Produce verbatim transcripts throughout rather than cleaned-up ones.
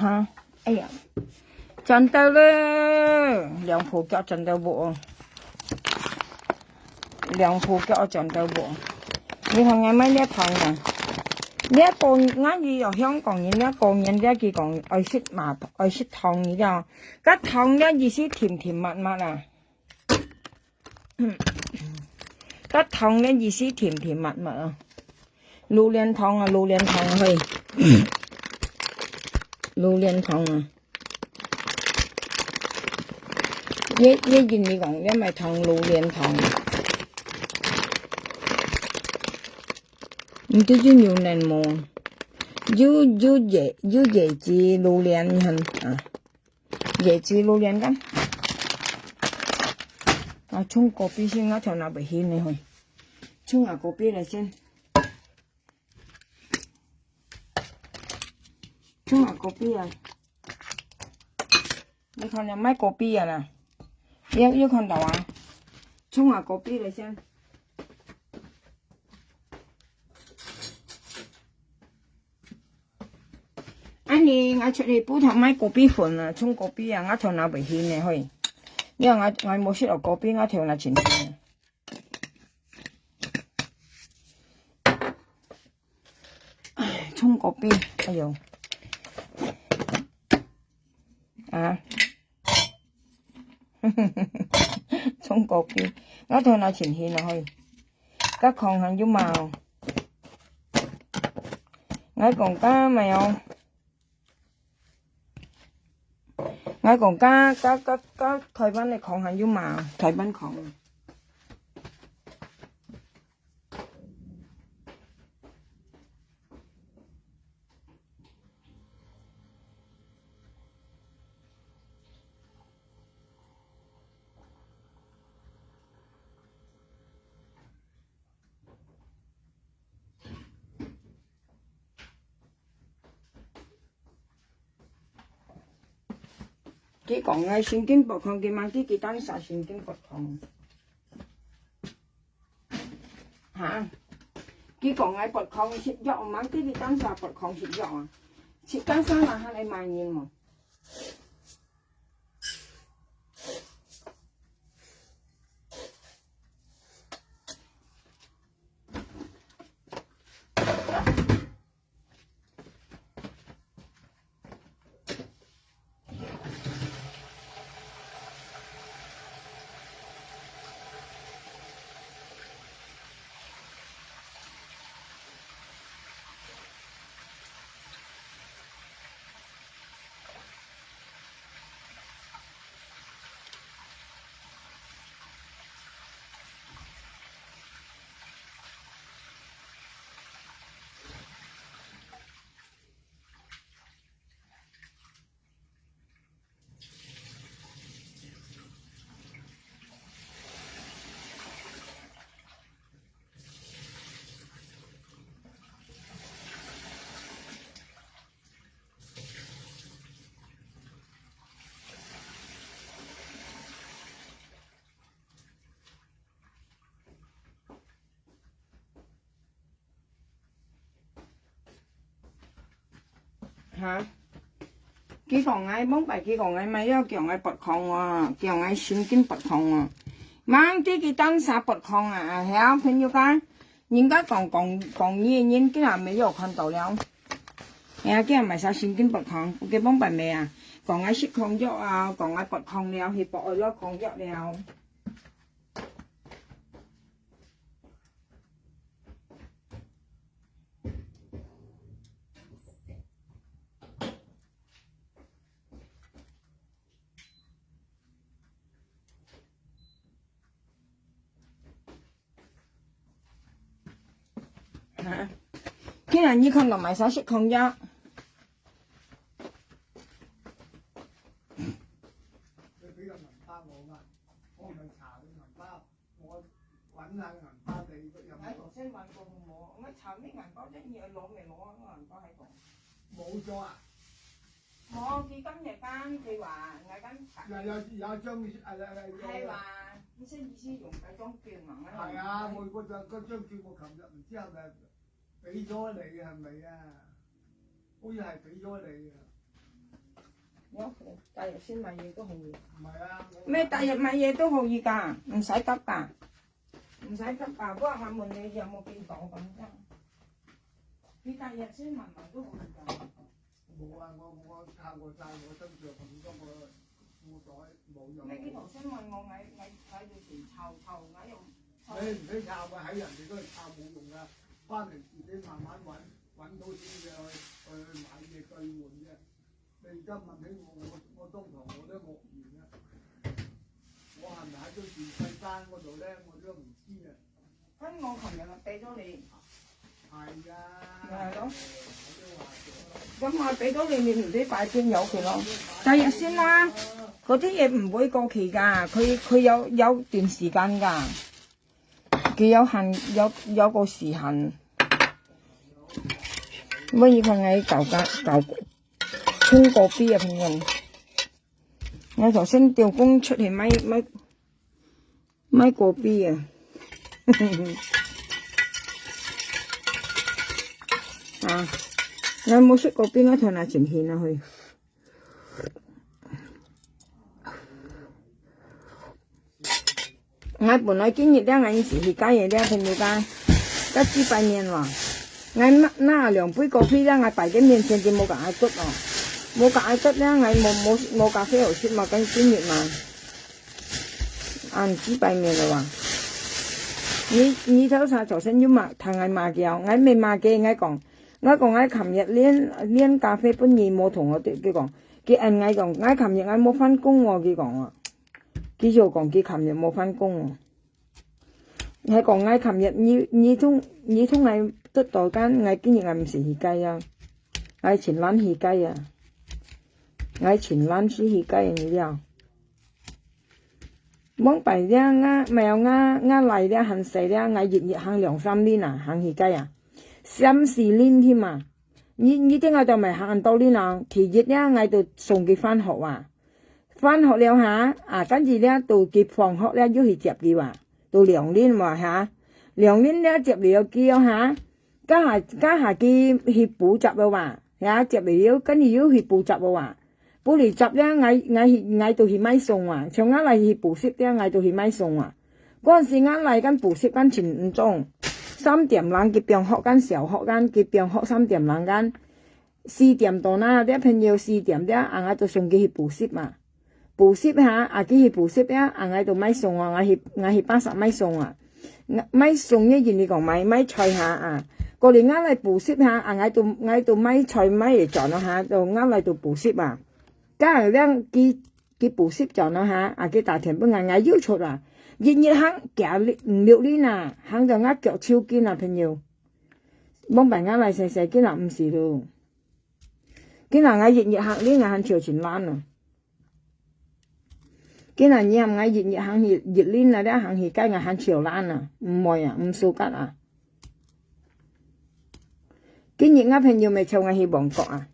哈，哎呀，轉到了，兩步腳轉到無，兩步腳轉到無。你看𠊎買這糖啊，這過，𠊎以為香港人這過年這佢講愛食麻，愛食糖，你知道？該糖這意思甜甜蜜蜜啊。 該糖个意思甜甜蜜蜜啊。榴槤糖啊，榴槤糖嘿，榴槤糖啊。這，這印尼講，這乜糖，榴槤糖。毋知有榴槤無？有，有椰，有椰子榴槤你看啊。 椰子榴槤乾。啊，蔥咖啡先，𠊎頭那袂眩呢嘿。蔥啊咖啡來先。蔥啊咖啡啊。你看了買咖啡啊啦？有，有看到啊？蔥啊咖啡來先。 恁呢，𠊎出去普通買咖啡粉啊，沖咖啡啊，𠊎頭那袂眩呢嘿。因為𠊎，𠊎無食到咖啡，𠊎頭那盡眩。唉，沖咖啡，哎喲。啊。沖咖啡，𠊎頭那盡眩啊嘿。該空閒有無？ 𠊎講該無哦。𠊎講該，該，該，該台灣个空閒有無？台灣空。 佢講个神經拔罐，佢問佢，佢單儕神經拔罐。哈？佢講个拔罐食藥，問佢，佢單儕拔罐食藥啊？食單儕嘛，還來罵人哦。 哈？佢講𠊎，往擺佢講𠊎，乜又叫𠊎拔罐哦，叫𠊎神經拔罐哦。吂知佢單儕拔罐啊，啊，係啊，朋友講，人家講，講，講你个人，竟然沒有看到了。哎呀，竟然買儕神經拔罐，佢往擺乜啊，講𠊎食抗藥啊，講𠊎拔罐了，去拔了抗藥了。 哈？竟然你看到買儕食抗藥？你畀個銀包我嘛，我唔係查你銀包，我搵下銀包你，又唔，𠊎頭先問過好無？𠊎查你銀包，一二愛攞咪攞啊，我銀包喺度。冇咗啊？ 無，佢今日講，佢話，𠊎講查。有，有，有一張，啊，啊，啊，係話，你先意思用該張券嘛，𠊎係啊，用該，我，我就，該張券我琴日唔知係咪畀咗你，係咪啊？好似係畀咗你啊。你屋企大約先買嘢都可以。唔係啊，我咩大約買嘢都可以㗎，毋使急㗎，毋使急㗎。不過還問你有冇變到咁樣？你大約先買買都可以㗎。冇啊，我我差我差我身上咁多個褲袋冇用。咩？佢頭先問我，我我我有時抄抄，我有抄。你唔使抄啊，喺人哋嗰度抄冇用噶，翻嚟自己慢慢揾，揾到先至去去買嘢兌換啫。你而家問起我，我我當堂我都愕然啊！我係咪喺個自費單嗰度咧？我都唔知啊！跟我琴日咪俾咗你。係啊，咪係咯。我都話咗啦。咁我俾咗你，你唔使擺邊有佢咯。第日先啦，嗰啲嘢唔會過期㗎，佢佢有有段時間㗎，佢有限有有個時限。乜要看𠊎搞个搞沖咖啡啊，朋友。𠊎頭先吊工出去買買買咖啡啊。啊，𠊎無食咖啡，𠊎頭那前去那去。 𠊎本來今日咧，𠊎已經去街个咧，朋友家，該幾百年了。𠊎拿拿兩杯咖啡咧，𠊎擺个面前就無甲愛擳哦，無甲愛擳咧，𠊎無無無咖啡好食嘛，跟今日嘛，啊，幾百年了哇。你你頭先早晨有罵，聽𠊎罵佢哦，𠊎毋係罵佢，𠊎講，𠊎講𠊎琴日連連咖啡分你無同我對佢講，佢應𠊎講，𠊎琴日𠊎無返工哦，佢講啊。 佢就講佢琴日無返工哦。𠊎講𠊎琴日你你同你同𠊎得到間，𠊎今日𠊎毋使去街啊，𠊎盡懶去街啊，𠊎盡懶死去街啊，你了。往擺了，𠊎，無，𠊎，𠊎倈了還細了，𠊎日日行兩三輪啊，行去街啊，三四輪添啊。你你知𠊎兜毋係行恁多輪啊？第一了，𠊎兜送佢返學啊。 返學了哈，啊，跟住了到佢放學了又去接佢哇，到兩輪哇哈，兩輪了接了佢哦哈，該下該下佢去補習了哇，哈，接了又跟住又去補習了哇，補了習了，𠊎𠊎去𠊎就去買餸哇，像𠊎倈去補習了，𠊎就去買餸哇。嗰陣時𠊎倈間補習間盡毋中，三點零佢放學間小學間佢放學三點零間。 四點多啦，這朋友四點了，啊，𠊎就送佢去補習嘛。補習哈，啊，佢去補習了，啊，𠊎就買餸啊，𠊎去𠊎去巴剎買餸啊。買買餸个人你講買買菜哈啊，過來𠊎來補習哈，啊，𠊎就𠊎就買菜買來轉咯哈，就𠊎來就補習啊。該樣佢佢補習轉咯哈，啊，佢打電分𠊎，𠊎又出啊，日日行行五六輪啊，行到𠊎腳抽筋啊，朋友。 往擺𠊎倈細細，今日毋使咯。今日𠊎日日行，你𠊎還潮盡懶啊。今日你喊𠊎日日行日日輪啊，你行去街𠊎還潮懶啊，毋會啊，毋舒服啊。今日𠊎朋友乜湊𠊎去旺角啊。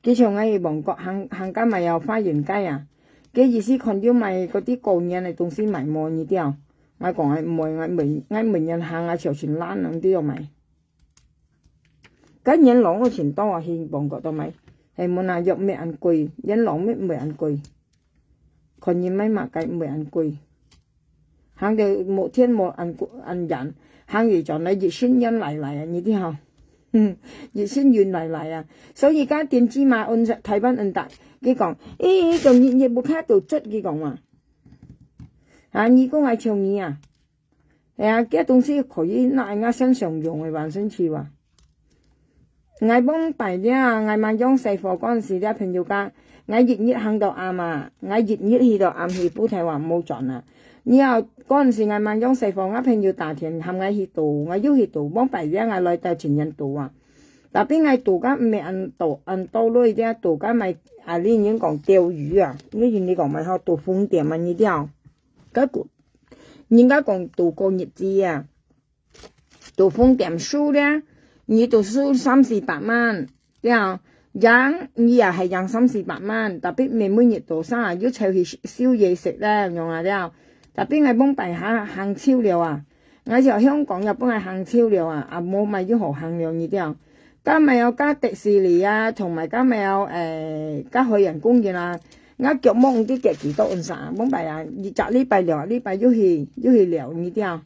佢像𠊎去旺角行行到買有花園街啊，佢意思看有賣該兜過年个東西賣無你知哦。𠊎講𠊎毋會，𠊎毋會，𠊎毋會行啊，潮盡懶啊，毋知愛買。該元朗个盡多啊，去旺角都買，係無啊，藥乜恁貴，元朗乜毋會恁貴。 看人買麼个毋會恁貴。行到無天無恁恁遠，行到轉來一身煙來來啊，你知吼？嗯，一身煙來來啊。所以該電子嘛，阮台灣人大，佢講，咦，佢講你你屋下都做，佢講嘛。啊，你講愛笑你啊？ 係啊，這東西可以拿來身上用个，還生趣哇。𠊎往擺了，𠊎還用細貨嗰陣時，這朋友講，𠊎日日行到暗啊，𠊎日日去到暗去，補習還無轉啊。然後嗰陣時，𠊎還用細貨，𠊎朋友打電喊𠊎去倒，𠊎又去倒，往擺了，𠊎來到前年倒啊。Tapi𠊎倒个毋係恁多，恁多類个，倒个買，啊，你人講釣魚啊，你人講買吼，倒風箏啊，你知哦。該个 人家講倒過日子啊，倒風箏輸了，你都輸三四百萬，了，贏你也係贏三四百萬，tapi每每日倒生啊，又出去燒嘢食了，樣啊了。Tapi𠊎往擺下行潮了啊，𠊎就香港也分𠊎行潮了啊，啊無買又好行了，你知哦。該無有該迪士尼啊，同埋該無有，誒，該海洋公園啊，𠊎腳摸毋知跼幾多溫莎，每擺啊，一隻禮拜、兩隻禮拜又去，又去尞，你知啊。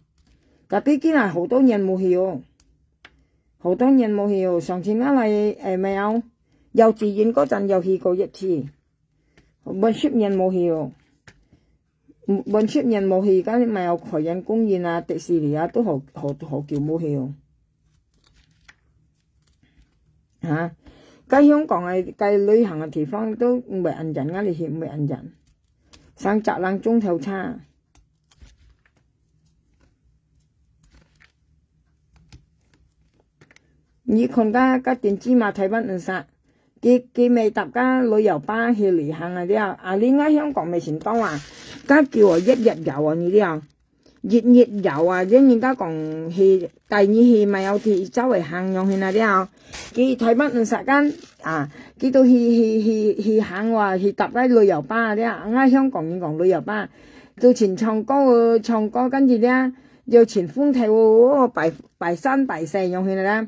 Tapi今下好多年無去哦，好多年無去哦，上次𠊎來，誒，無有，幼稚園該陣有去過一次，滿十年無去哦。 滿十年無去，該無有海洋公園啊、迪士尼啊，都好，好，好久無去哦。哈？該香港个，該旅行个地方都毋會恁遠，𠊎兜去毋會恁遠，三隻零鐘頭車。你看該，該電視嘛，台灣人啥？ 佢，佢乜搭該旅遊巴去旅行啊了，啊，你𠊎香港乜成功啊，該久哦，一日遊哦，你了，一日遊啊，這人家講去，帶你去買有去周圍行樣去那了，佢台灣毋識間啊，佢都去，去，去，去行哇，去搭該旅遊巴了，𠊎香港人講旅遊巴，都全唱歌哦，唱歌，跟住了，又全風頭哦，拜，拜山拜水樣去那了。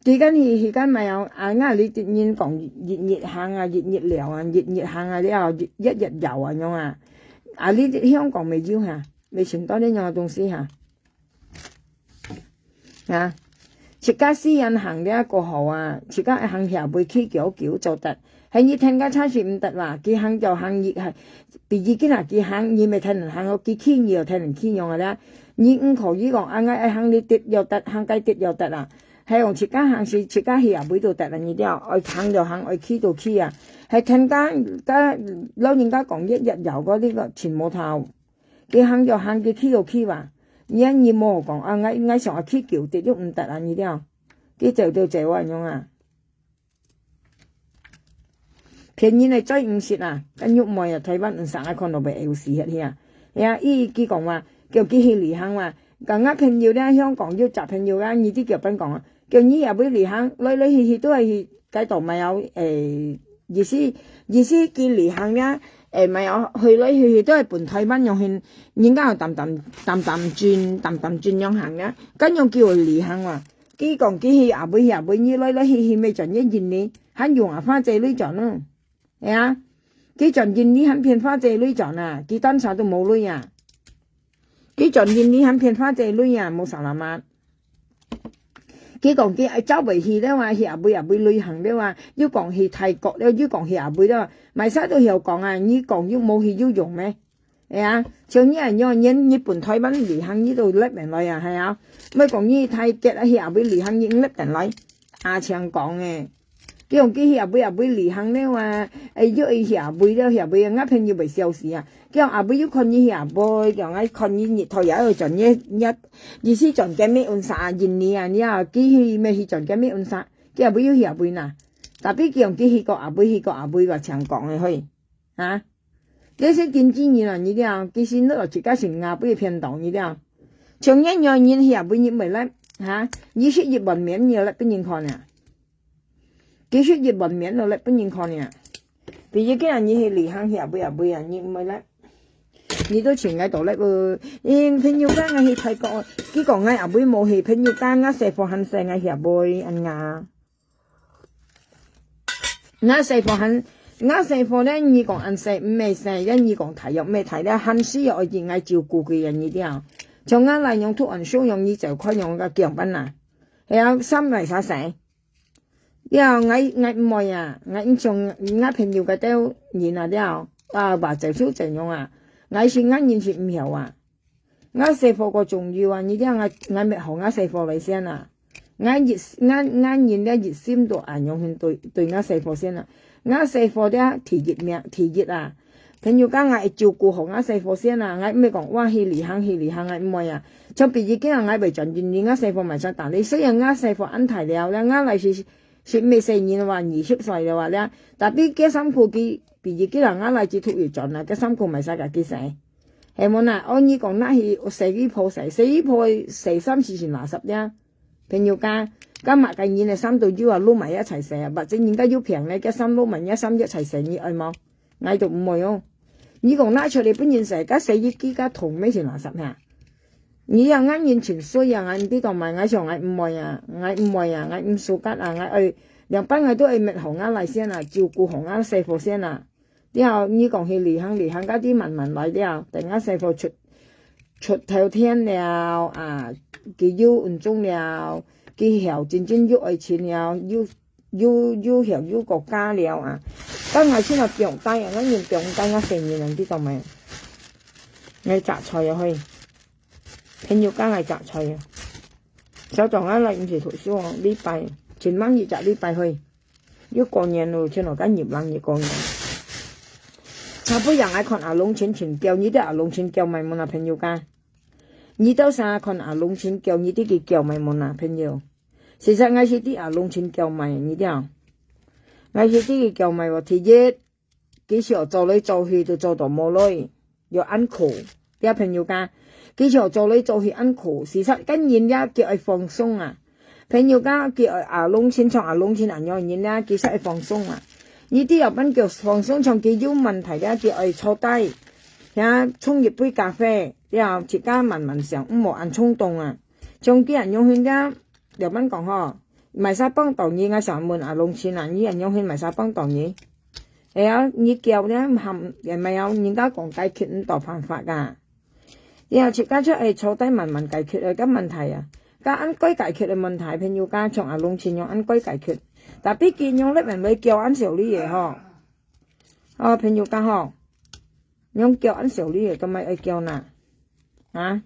佢間去，去間買哦，啊，𠊎俚直人講一日行啊，一日尞啊，一日行啊了，一，一日遊啊樣啊。啊，你這香港乜有哈？乜尋到這樣个東西哈？啊，自家私人行了過好啊，自家行下背去久久做得。係你聽个車是毋得啦，佢行就行，佢係，比如今下佢行，你乜聽人行哦，佢去你又聽人去樣个啦。你毋可以講，啊，𠊎愛行這直又得，行該直又得啊。 係講自家行是自家去啊，位都得啊，你了，愛行就行，愛去就去啊。係聽該，該老人家講一日遊過這个尋無頭，佢行就行，佢去就去吧。你，你莫講啊，𠊎，𠊎想愛去久點又毋得啊，你了，佢走就走啊，樣啊。 騙人个最毋識啊，該玉妹啊，台灣毋識啊，看到會枵死忒去啊。哎呀，佢，佢講話，叫佢去旅行嘛。講𠊎朋友咧，香港有隻朋友啊，你知叫分講啊，叫你也會旅行，來來去去都係去該度買啊，誒，意思，意思佢旅行咧，誒，買啊，去來去去都係分台灣樣去，人家有淡淡，淡淡轉，淡淡轉樣行咧，該樣叫佢旅行嘛。 佢講佢去阿妹去阿妹，你來來去去，乜轉一印尼，還用啊花姐鐳轉呢？係啊，佢轉印尼還騙花姐鐳轉啊，佢單儕都無鐳啊。佢轉印尼還騙花姐鐳啊，無啥啦嘛。佢講佢愛走袂去了啊，去阿妹阿妹旅行了啊，又講去泰國了，又講去阿妹了啊，買啥都曉講啊，你講又無去有用咩？ 係啊，像你恁樣，你，你分台灣旅行，你都立等來啊，係啊。毋係講你太結啊，去阿妹旅行，你毋立等來，啊，像講誒。佢講佢去阿妹阿妹旅行了啊，誒，又去阿妹了，阿妹，𠊎朋友會笑死啊。佢講阿妹又看你去阿妹，佢講愛看你日頭也愛轉，你，你，你去轉个咩運啥，印尼啊，你啊，佢去咩去轉个咩運啥，佢阿妹又去阿妹呐。Tapi佢講佢去過阿妹，去過阿妹話，像講誒，嘿。 哈？這係經紀人啊，你了，其實你自家先阿妹騙到你了。像恁樣人去阿妹你毋會來，哈？你食一碗麵，你愛來分人看啊？佢食一碗麵，愛來分人看啊？比如今日你去旅行去阿妹阿妹啊，你毋會來。你都請𠊎到來哦。因朋友講𠊎去泰國，佢講𠊎阿妹無去，朋友講𠊎細貨還細，𠊎去阿妹，恁樣。 𠊎細貨還，𠊎細貨咧，你講恁細毋係細，也你講大又毋係大咧，還需要愛人愛照顧佢个你了。像𠊎倈樣突然受用，你就看樣个樣般啊。係啊，衫來啥洗？了，𠊎，𠊎毋愛啊，𠊎毋像𠊎朋友个兜人啊了，啊，話就就這樣啊，𠊎是𠊎人是毋曉啊。 𠊎細貨過重要啊，你聽𠊎，𠊎乜學𠊎細貨來先啊。𠊎一，𠊎，𠊎人咧一心都恁樣去對，對𠊎細貨先啊。𠊎細貨咧第一名，第一啊。朋友講𠊎愛照顧好𠊎細貨先啊，𠊎毋係講哇去旅行去旅行，𠊎毋愛啊。像比如今日𠊎會轉印尼，𠊎細貨買上打理，雖然𠊎細貨恁大了，𠊎來時，時毋係細人話，二十歲了話咧，tapi該衫褲佢，比如今日𠊎來就突然轉啦，該衫褲買晒家己洗。 係無啦？哦，你講若係洗衣鋪洗，洗衣鋪洗衫時先垃圾呀。朋友講，該麼个人个衫都有啊，摎埋一齊洗啊，或者人家有病咧，該衫摎埋一衫一齊洗，你愛無？𠊎都毋愛哦。你講拿出來分人洗，該洗衣機該桶乜係垃圾哈？你啊，𠊎人盡衰啊，𠊎毋知做麼个，𠊎想𠊎毋會啊，𠊎毋會啊，𠊎毋suka啊，𠊎愛，兩擺𠊎都愛搣好𠊎來先啊，照顧好𠊎細伙先啊。了，你講去旅行，旅行該啲慢慢來了，等𠊎細伙出，出頭天了啊，佢有穩重了，佢曉真正有愛情了，有，有，有曉有國家了啊。該𠊎先來放低啊，𠊎人放低𠊎細人啊，你知做麼个？𠊎摘菜啊，嘿。朋友家𠊎摘菜啊。小張啊，來毋係讀書哦，禮拜，前晚一隻禮拜去，又過年咯，全部該入冷又過年。差不多𠊎看阿龍全全叫，你知阿龍全叫麼个無啊，朋友家？你兜儕看阿龍全叫，你知佢叫麼个無啊，朋友？其實𠊎係知阿龍全叫麼个，你知啊？𠊎係知佢叫麼个哦，第一， 佢想做來做去都做到無來，又恁苦。這朋友家，佢想做來做去恁苦，事實該人這叫愛放鬆啊。朋友家，佢愛阿龍親像阿龍親恁樣人這，佢係愛放鬆啊。你知有班叫放鬆，像佢有問題這，佢愛坐低，遐沖一杯咖啡，了自家慢慢想，毋好恁衝動啊。像佢恁樣形這，了班講吼， 麼儕幫到你，𠊎想問阿龍親啊，你恁樣形麼儕幫到你？哎呀，你叫了，也毋係哦，人家講解決毋到辦法啊。了自家就愛坐低慢慢解決个問題啊。該恁該解決个問題，朋友家像阿龍親樣恁該解決。Tapi佢樣咧，毋會叫恁少你个吼。哦，朋友家吼，樣叫恁少你个，做麼个愛叫哪？啊？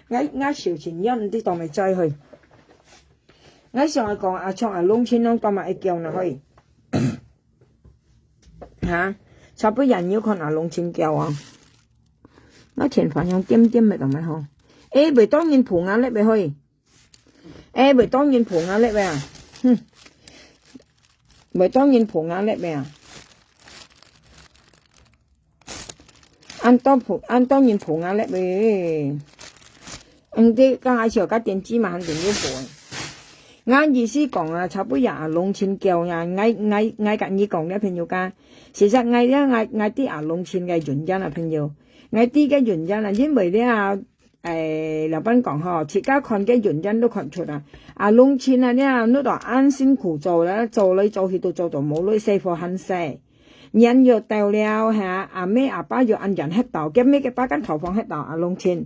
𠊎，𠊎受盡冤，你當會知去。𠊎想愛講，啊，像阿龍親攏當嘛會叫哪去？哈？差不多也有看阿龍親叫啊。𠊎天花用點點个當嘛吼。誒，袂當人捧啊，你袂去。誒，袂當人捧啊，你袂啊？哼。袂當人捧啊，你袂啊？ 恁多捧，恁多人捧啊，你喂。毋知，該𠊎想該電子嘛，還真有捧。𠊎意思講啊，差不多也阿龍親叫呀，𠊎，𠊎，𠊎甲你講咧，朋友家。其實𠊎咧，𠊎，𠊎知阿龍親个原因啊，朋友。𠊎知个原因啊，因為咧，誒，老闆講吼，自家看个原因都看出啊。阿龍親啊，咧，你都恁辛苦做啦，做來做去都做到無來，細伙還細。 年又到了哈，阿姆阿爸又恁樣歇到，該姆个爸跟頭房歇到，阿龍親。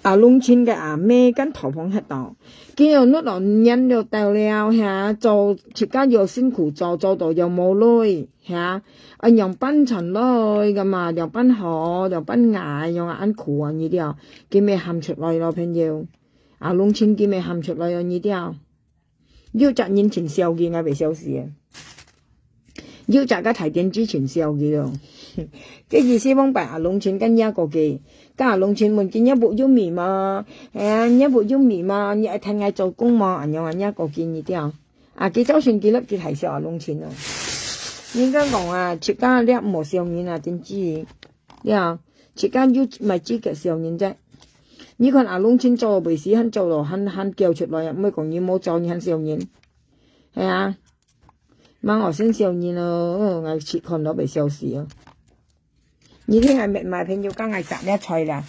阿龍親个阿姆跟頭房歇到，佢又搿老年又到了哈，做自家又辛苦做，做到又無來哈，啊，仰般賺來个嘛，仰般好，仰般挨，仰恁苦啊，你了，佢乜喊出來咯，朋友。阿龍親佢乜喊出來哦，你了。 有隻人盡笑佢，𠊎會笑死啊！有隻个大電子盡笑佢咯。該意思往擺阿龍親跟若个，該阿龍親問佢若屋有米無？哎呀，若屋有米無？你愛跈𠊎做工無？恁樣啊，若个你了。啊，佢造成佢粒佢大笑阿龍親哦。人家講啊，自家了無笑人啊，電子。了，自家有麼資格笑人啫？ 你看阿龍親做袂死，還做咯，還，還叫出來啊！毋會講你無做，你還笑人。係啊，吂學生笑人咯，𠊎試看都會笑死哦。你聽𠊎搣，朋友家𠊎摘這菜啦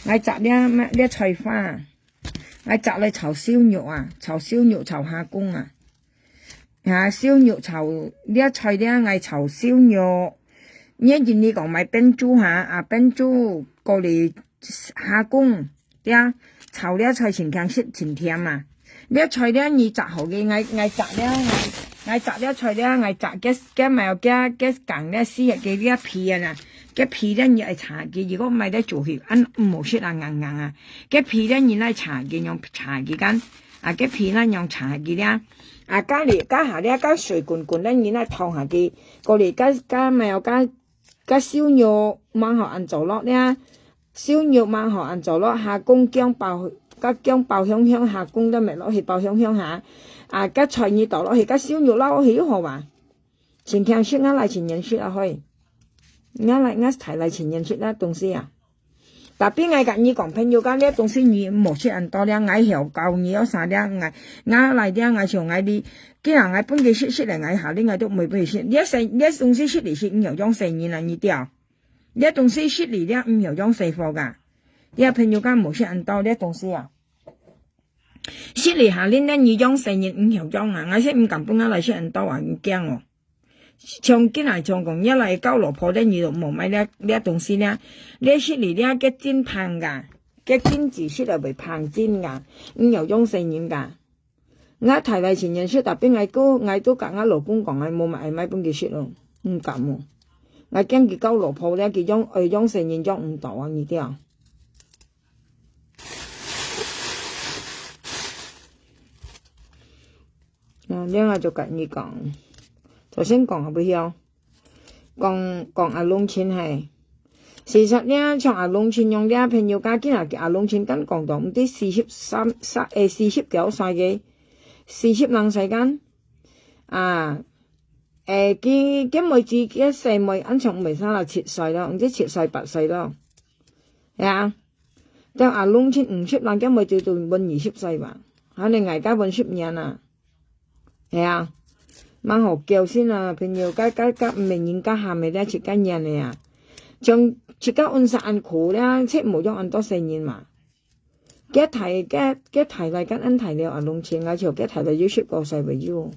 ，𠊎摘這，這菜花，𠊎摘來炒燒肉啊，炒燒肉炒蝦公啊。 哈，燒肉炒，這菜這𠊎炒燒肉。你印尼講買冰珠哈，啊，冰珠，過來蝦公，這，炒這菜盡香食，盡甜啊。這菜這你摘好个，𠊎，𠊎摘這，𠊎，𠊎摘這菜這，𠊎摘該，該麼个，該，該梗這絲个這皮啊呐，該皮這你愛扯佢，如果毋係這煮去，恁毋好食啊，硬硬啊。該皮這你來扯佢，用扯佢乾，啊，該皮這用扯佢這。 啊，該哩，該下這該水滾滾咧，你來燙下佢，過哩該，該麼个，該，該燒肉吂好恁做落咧，燒肉吂好恁做落，蝦公薑爆，該薑爆香香，蝦公都搣落去爆香香哈。啊，該菜你倒落去，該燒肉撈落去又好哇。盡香食，𠊎來盡願食啊，嘿。𠊎來，𠊎大來盡願食啊，東西啊。 Tapi𠊎甲你講，朋友家，這東西你莫食恁多了，𠊎曉教你有啥了，𠊎，𠊎來了，𠊎想𠊎哩，既然𠊎分佢食食了，𠊎下哩𠊎都毋會分佢食。這細，這東西食哩食，毋曉養細人啊，你知無？這東西食哩了，毋曉養細貨啊。這朋友家無食恁多這東西啊。食了下，恁樣你養細人毋曉養啊，𠊎係毋敢分𠊎來食恁多啊，你驚哦。像今仔像講，你來交老婆咧，你就無買這，這東西咧，這食了這个真胖个，个真子食了會胖真个，毋曉養細人个。 𠊎大大情願食，tapi𠊎都，𠊎都甲𠊎老公講，𠊎無買，買分佢食咯，毋敢哦。𠊎驚佢交老婆咧，佢養，呃，養細人養毋到啊，你知啊？啊，這𠊎就甲你講，頭先講啊，毋曉。 講，講阿龍親嘿。事實呢，像阿龍親樣這朋友家，今仔日阿龍親敢講到，毋知四十三，三，誒，四十九歲个，四十零歲間，啊，誒，佢，佢妹子，佢細妹，恁像毋係三十七歲咯，毋知七歲、八歲咯，係啊。到阿龍親五十零，佢妹子都分二十歲吧，可能外加分十年啊。 係啊，蠻好噭心啊，朋友，該，該，該毋係人家喊个，這自家念个啊。像自家溫室恁苦咧，切無用恁多細人嘛。佢大，佢，佢大來，敢恁大了啊，攏錢，𠊎就佢大來有十過歲未有。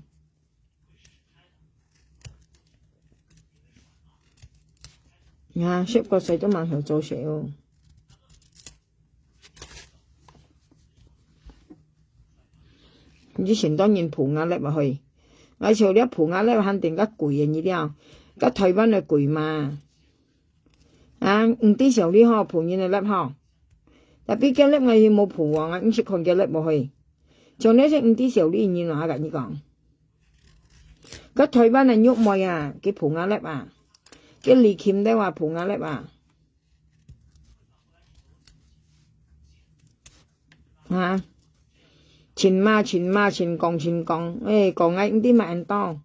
啊，十過歲都蠻好做事哦。 你先當然鋪瓦礫啊去。𠊎笑了鋪瓦礫還定較貴个你了，甲台灣个貴嘛。啊，毋知小李吼，鋪人个礫吼。Tapi个礫𠊎又無鋪啊，𠊎毋識看个礫無去。像你係毋知小李人啊，甲你講。甲台灣个玉妹啊，佢鋪瓦礫啊，佢李琴的話鋪瓦礫啊。 啊，盡罵，盡罵，盡講，盡講，誒，講𠊎毋知麼恁多，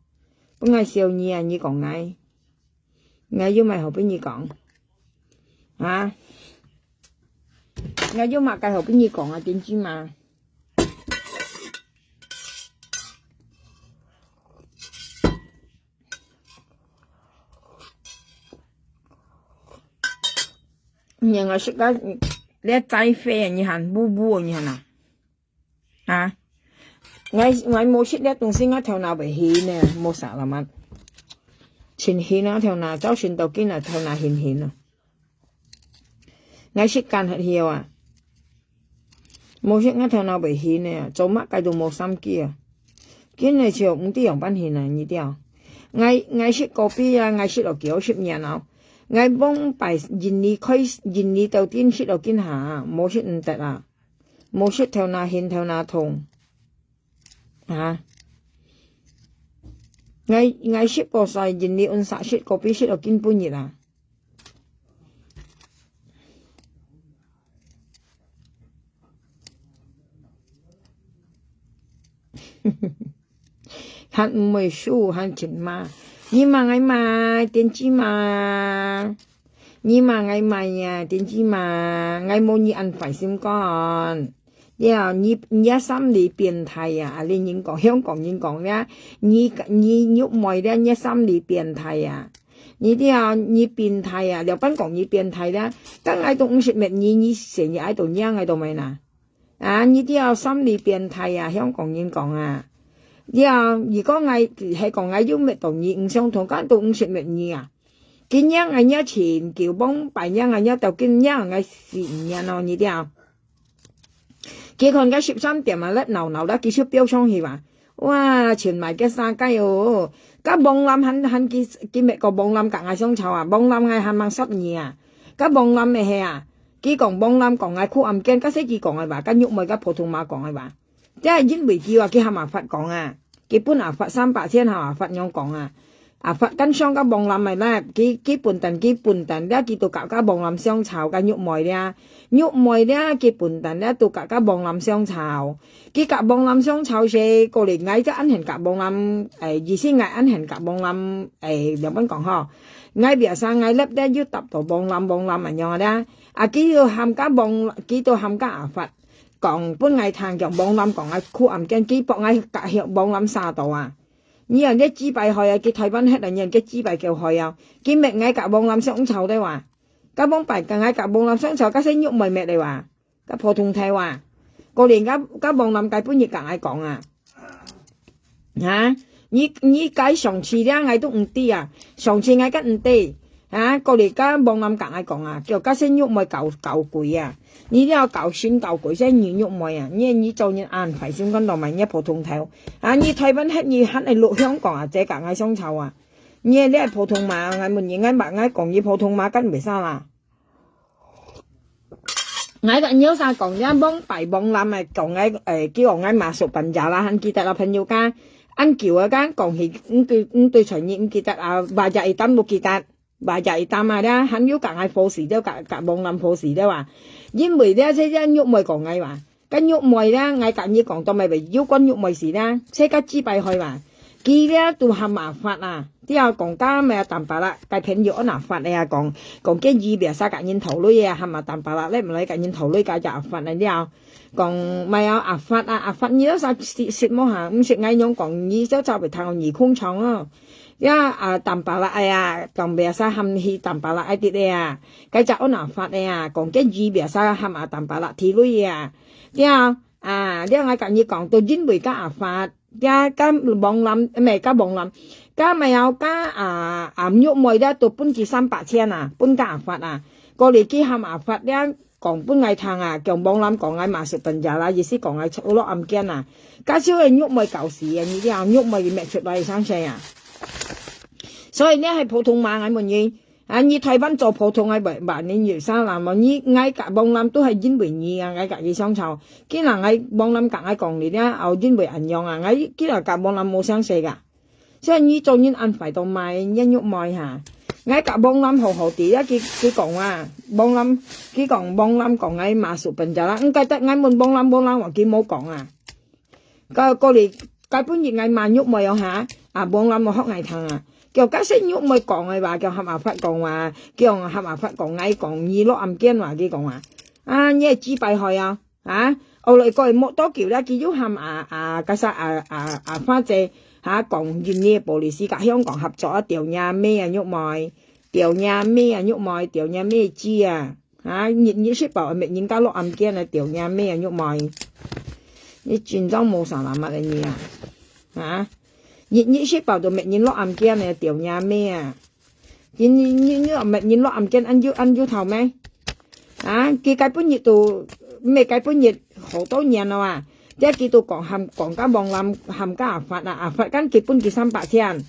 分𠊎笑你啊，你講𠊎，𠊎有麼好分你講？啊？𠊎有麼个好分你講啊，點知嘛？ 你看𠊎食个，這齋啡，你看，烏烏，你看啊。啊？𠊎，𠊎無食這東西，𠊎頭那會暈呢，無啥啦嘛。真暈啊，頭那，朝晨到今啊，頭那暈暈啊。 𠊎食間歇曉啊。無食𠊎頭那會暈个啊，做麼个都無心機啊。今日就毋知樣般形啊，你知啊。𠊎，𠊎食咖啡啊，𠊎食了幾十年了。𠊎往擺印尼開，印尼到今食到今下啊，無食毋得啊。無食頭那暈頭那痛。啊。𠊎，𠊎食過晒，印尼溫室食咖啡食到今晡日啊。 還毋會輸，還盡罵。你罵𠊎嘛，點知嘛？你罵𠊎嘛呀，點知嘛？𠊎無你恁壞心肝。呀，你，你个心理變態呀！啊，你人講，香港人講呀，你，你玉妹呀，你个心理變態呀！你知啊，你變態呀！了班講你變態呀！當𠊎都毋識搣你，你成日愛到仰𠊎到咩啦？ 啊，你這心理變態啊，香港人講啊。這，如果𠊎係講𠊎有搣到你，毋相同，敢都毋識搣你啊。佢仰𠊎仰前久，往擺仰𠊎仰到今仰𠊎死毋仰咯，你這。佢看該十三點啊，咧鬧鬧啦，佢就飆上去嘛。哇，全買个三個哦，該網站還，還佢，佢搣個網站甲𠊎相吵啊，網站𠊎還吂十年啊，該網站乜係啊， 佢講網站講𠊎苦暗間，該係佢講个吧，該玉妹个普通話講个吧。這係因為佢話佢喊阿發講啊，佢分阿發三百千，喊阿發樣講啊。阿發跟上該網站个咧，佢，佢笨蛋，佢笨蛋，這佢都甲該網站相吵，該玉妹咧，玉妹咧，佢笨蛋咧，都甲該網站相吵。佢甲網站相吵時，過來𠊎就恁樣甲網站，誒，意思𠊎恁樣甲網站，誒，兩般講吼，𠊎biasa𠊎laptop又搭到網站，網站恁樣啊咧。 啊，佢就喊甲網，佢就喊甲阿發，講分𠊎聽，講網站講𠊎苦暗間，佢駁𠊎甲網站殺到啊。你人个雞排害啊，佢台灣黑人，你人个雞排叫害啊，佢搣𠊎甲網站相吵个話。該往擺，該𠊎佮Bông Lam相吵，該先玉妹滅了哇，該普通頭啊。過年該，該Bông Lam該本日佮𠊎講啊。哈？你，你該上次了，𠊎都毋知啊。上次𠊎个毋知。哈？過年該Bông Lam佮𠊎講啊，叫該先玉妹搞，搞鬼啊。你了搞心搞鬼，先你玉妹啊。你，你做人恁壞心肝，當賣你普通頭。啊，你台灣忒你還會落香港啊，這佮𠊎相吵啊。你這普通嘛，𠊎問你，𠊎問，𠊎講你普通嘛，敢袂使啦？ 𠊎个有啥講，這往擺Bông Lam啊，講𠊎，誒，叫𠊎masuk penjara，還記得啊，朋友家，恁久啊，剛講起，毋對，毋對，傳你毋記得啊，bajaj hitam都記得，bajaj hitam啊，這還有佮𠊎好事，了佮，佮Bông Lam好事了啊。因為這，這，這玉妹講𠊎話，該玉妹這，𠊎佮你講，當賣有關玉妹事這，這个幾擺去嘛。 佢這都喊阿發啊，這講甲咩Tampalak，該朋友安阿發个啊，講，講建議biasa佮人討鐳啊，喊啊Tampalak咧，毋來佮人討鐳，該隻阿發啊了。講，毋係啊，阿發啊，阿發，你有啥識，識無哈？毋識𠊎樣講，你就走去聽耳空窗哦。呀，啊，Tampalak个啊，講biasa喊去Tampalak个个啊，該隻安阿發个啊，講建議biasa喊啊Tampalak討鐳啊。了，啊，了，𠊎佮你講，都因為該阿發， 該，該Bông Lam，毋係，該Bông Lam，該無有該，啊，啊，玉妹這都分佢三百千啊，分該阿發啊。過來佢喊阿發這講分𠊎聽啊，講Bông Lam講𠊎masuk penjara，意思講𠊎坐落暗間啊。該時个玉妹搞事啊，你知啊，玉妹佢搣出來生事啊。所以你係普通嘛，𠊎問你， 啊，你台灣做普通个，毋，毋，你有啥啦？無，你，𠊎佮Bông Lam都係因為你啊，𠊎佮佢相吵。既然𠊎Bông Lam佮𠊎講你了，後因為恁樣啊，𠊎既然佮Bông Lam無相識个。所以你做人恁壞到賣，你玉妹哈。𠊎佮Bông Lam好好地啊，佢，佢講啊，Bông Lam，佢講Bông Lam講𠊎masuk penjara，毋怪得𠊎問Bông Lam，Bông Lam話佢無講啊。 過，過來，該本日𠊎罵玉妹哦哈，啊，Bông Lam無學𠊎聽啊。叫該先玉妹講个話，叫喊阿發講話，叫喊阿發講𠊎講，你落暗間話，佢講話。啊，你係幾擺害啊？啊，後來過無多久了，佢又喊啊，啊，該啥，啊，啊，啊，花姐，哈，講印尼个policy佮香港合作啊，吊你阿妹啊，玉妹，吊你阿妹啊，玉妹，吊你阿妹知啊。 啊，日日食飽，搣人家落暗間來吊若妹啊，玉妹。你真正無啥啦嘛个你啊！啊，日日食飽都搣人落暗間來吊若妹啊！你，你，你，你搣人落暗間，恁有，恁有頭咩？啊，佢該本日都，毋係該本日好多年了啊！這佢都講喊，講甲Bông Lam，喊甲阿發啊，阿發敢佢分佢三百千。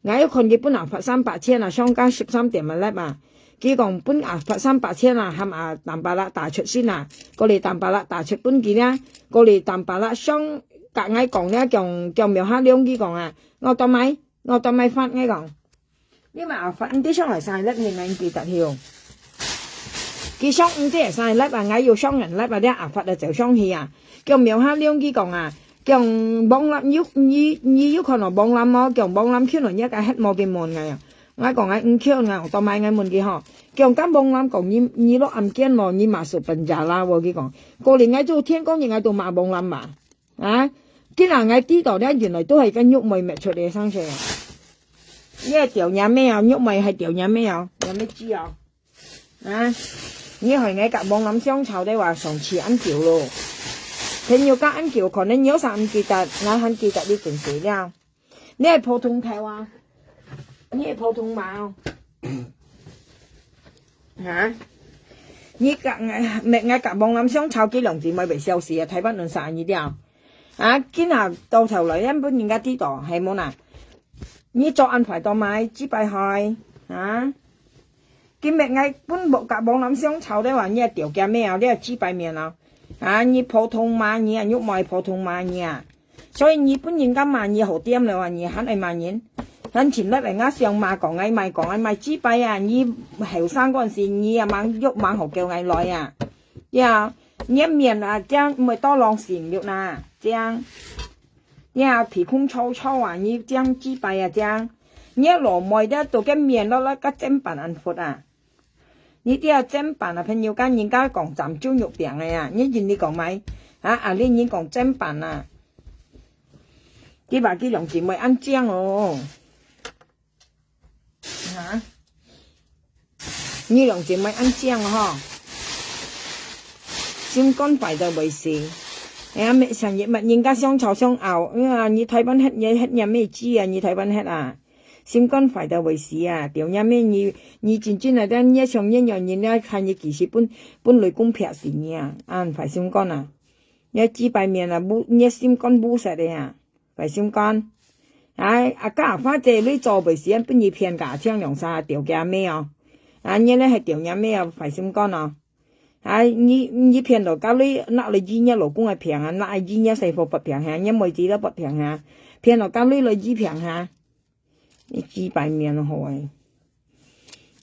𠊎有看佢分阿發三百千啊，上加十三點个粒啊。佢講分阿發三百千啊，喊啊Tampalak打出先啊，過來Tampalak打出分佢啊，過來Tampalak上甲𠊎講了，講，講苗下亮佢講啊，我當買，我當買發，𠊎講。你嘛阿發，你上來三粒，你𠊎記得去哦。佢上毋知三粒啊，𠊎有上人粒啊，這阿發就走上去啊。叫苗下亮佢講啊， 講Bông Lam，你，你，你有看到Bông Lam無？講Bông Lam去了，你个hết無佢問𠊎啊。𠊎講𠊎毋去，𠊎當買𠊎問佢吼。講甲Bông Lam講你，你落暗間咯，你masuk penjara哦，佢講。過年𠊎做天光日𠊎都罵Bông Lam嘛。啊，今日𠊎知道了，原來都係个玉妹搣出來个生事啊。你係吊若妹啊，玉妹係吊若妹啊，若妹知啊。 啊，你害𠊎甲Bông Lam相吵个話，上次恁久咯。朋友甲恁久，可能有啥毋記得，𠊎還記得你真濟了。你係普通頭啊？你係普通嘛哦？啊？你甲𠊎，搣𠊎甲Bông Lam相吵，佢兩姊妹袂消息啊，台灣人殺你了。啊，今下到頭來，咱分人家知道，係無啦？你做恁壞到買，幾擺害？啊？ 今日𠊎本無甲Bông Lam相吵个話，你也條件咩啊？你也幾擺面啊？啊，你普通罵你啊，玉妹普通罵你啊。所以你本人敢罵你好點了啊？你還愛罵人？還前日人家想罵講愛賣，講愛賣幾擺啊？你後生嗰陣時，你也猛欲猛好叫𠊎來啊？呀，你个面啊，這樣毋會多浪線了啦，這樣。呀，鼻空臭臭啊，你這樣幾擺啊，這樣。你个老妹咧，到个面落落个砧板恁闊啊？ 你這砧板啊，朋友間人家講斬豬肉餅个啊，你認你講買？啊，阿玲人講砧板啊。佢話佢兩姊妹恁靚哦。啊？你兩姊妹恁靚吼，心肝壞到會死。哎呀，每成日罵人家相吵相拗，哎呀，你台灣歇，你歇咩雞啊？你台灣歇啊？心肝壞到會死啊！掉若咩你，你真正啊，但你像你樣人家看你幾時分，分雷公劈死你啊！恁壞心肝啊！你雞排面啊，烏，你心肝烏色个啊！壞心肝。哎，啊，家花姐你做袂死，分你騙家強兩三條个咩哦？啊，你咧係條若咩哦？壞心肝哦！啊，你，你騙到家你，拿來醫你老公个病啊，拿來醫你細婆發病哈，你妹子都發病哈，騙到家你來醫病哈！你雞排面好诶！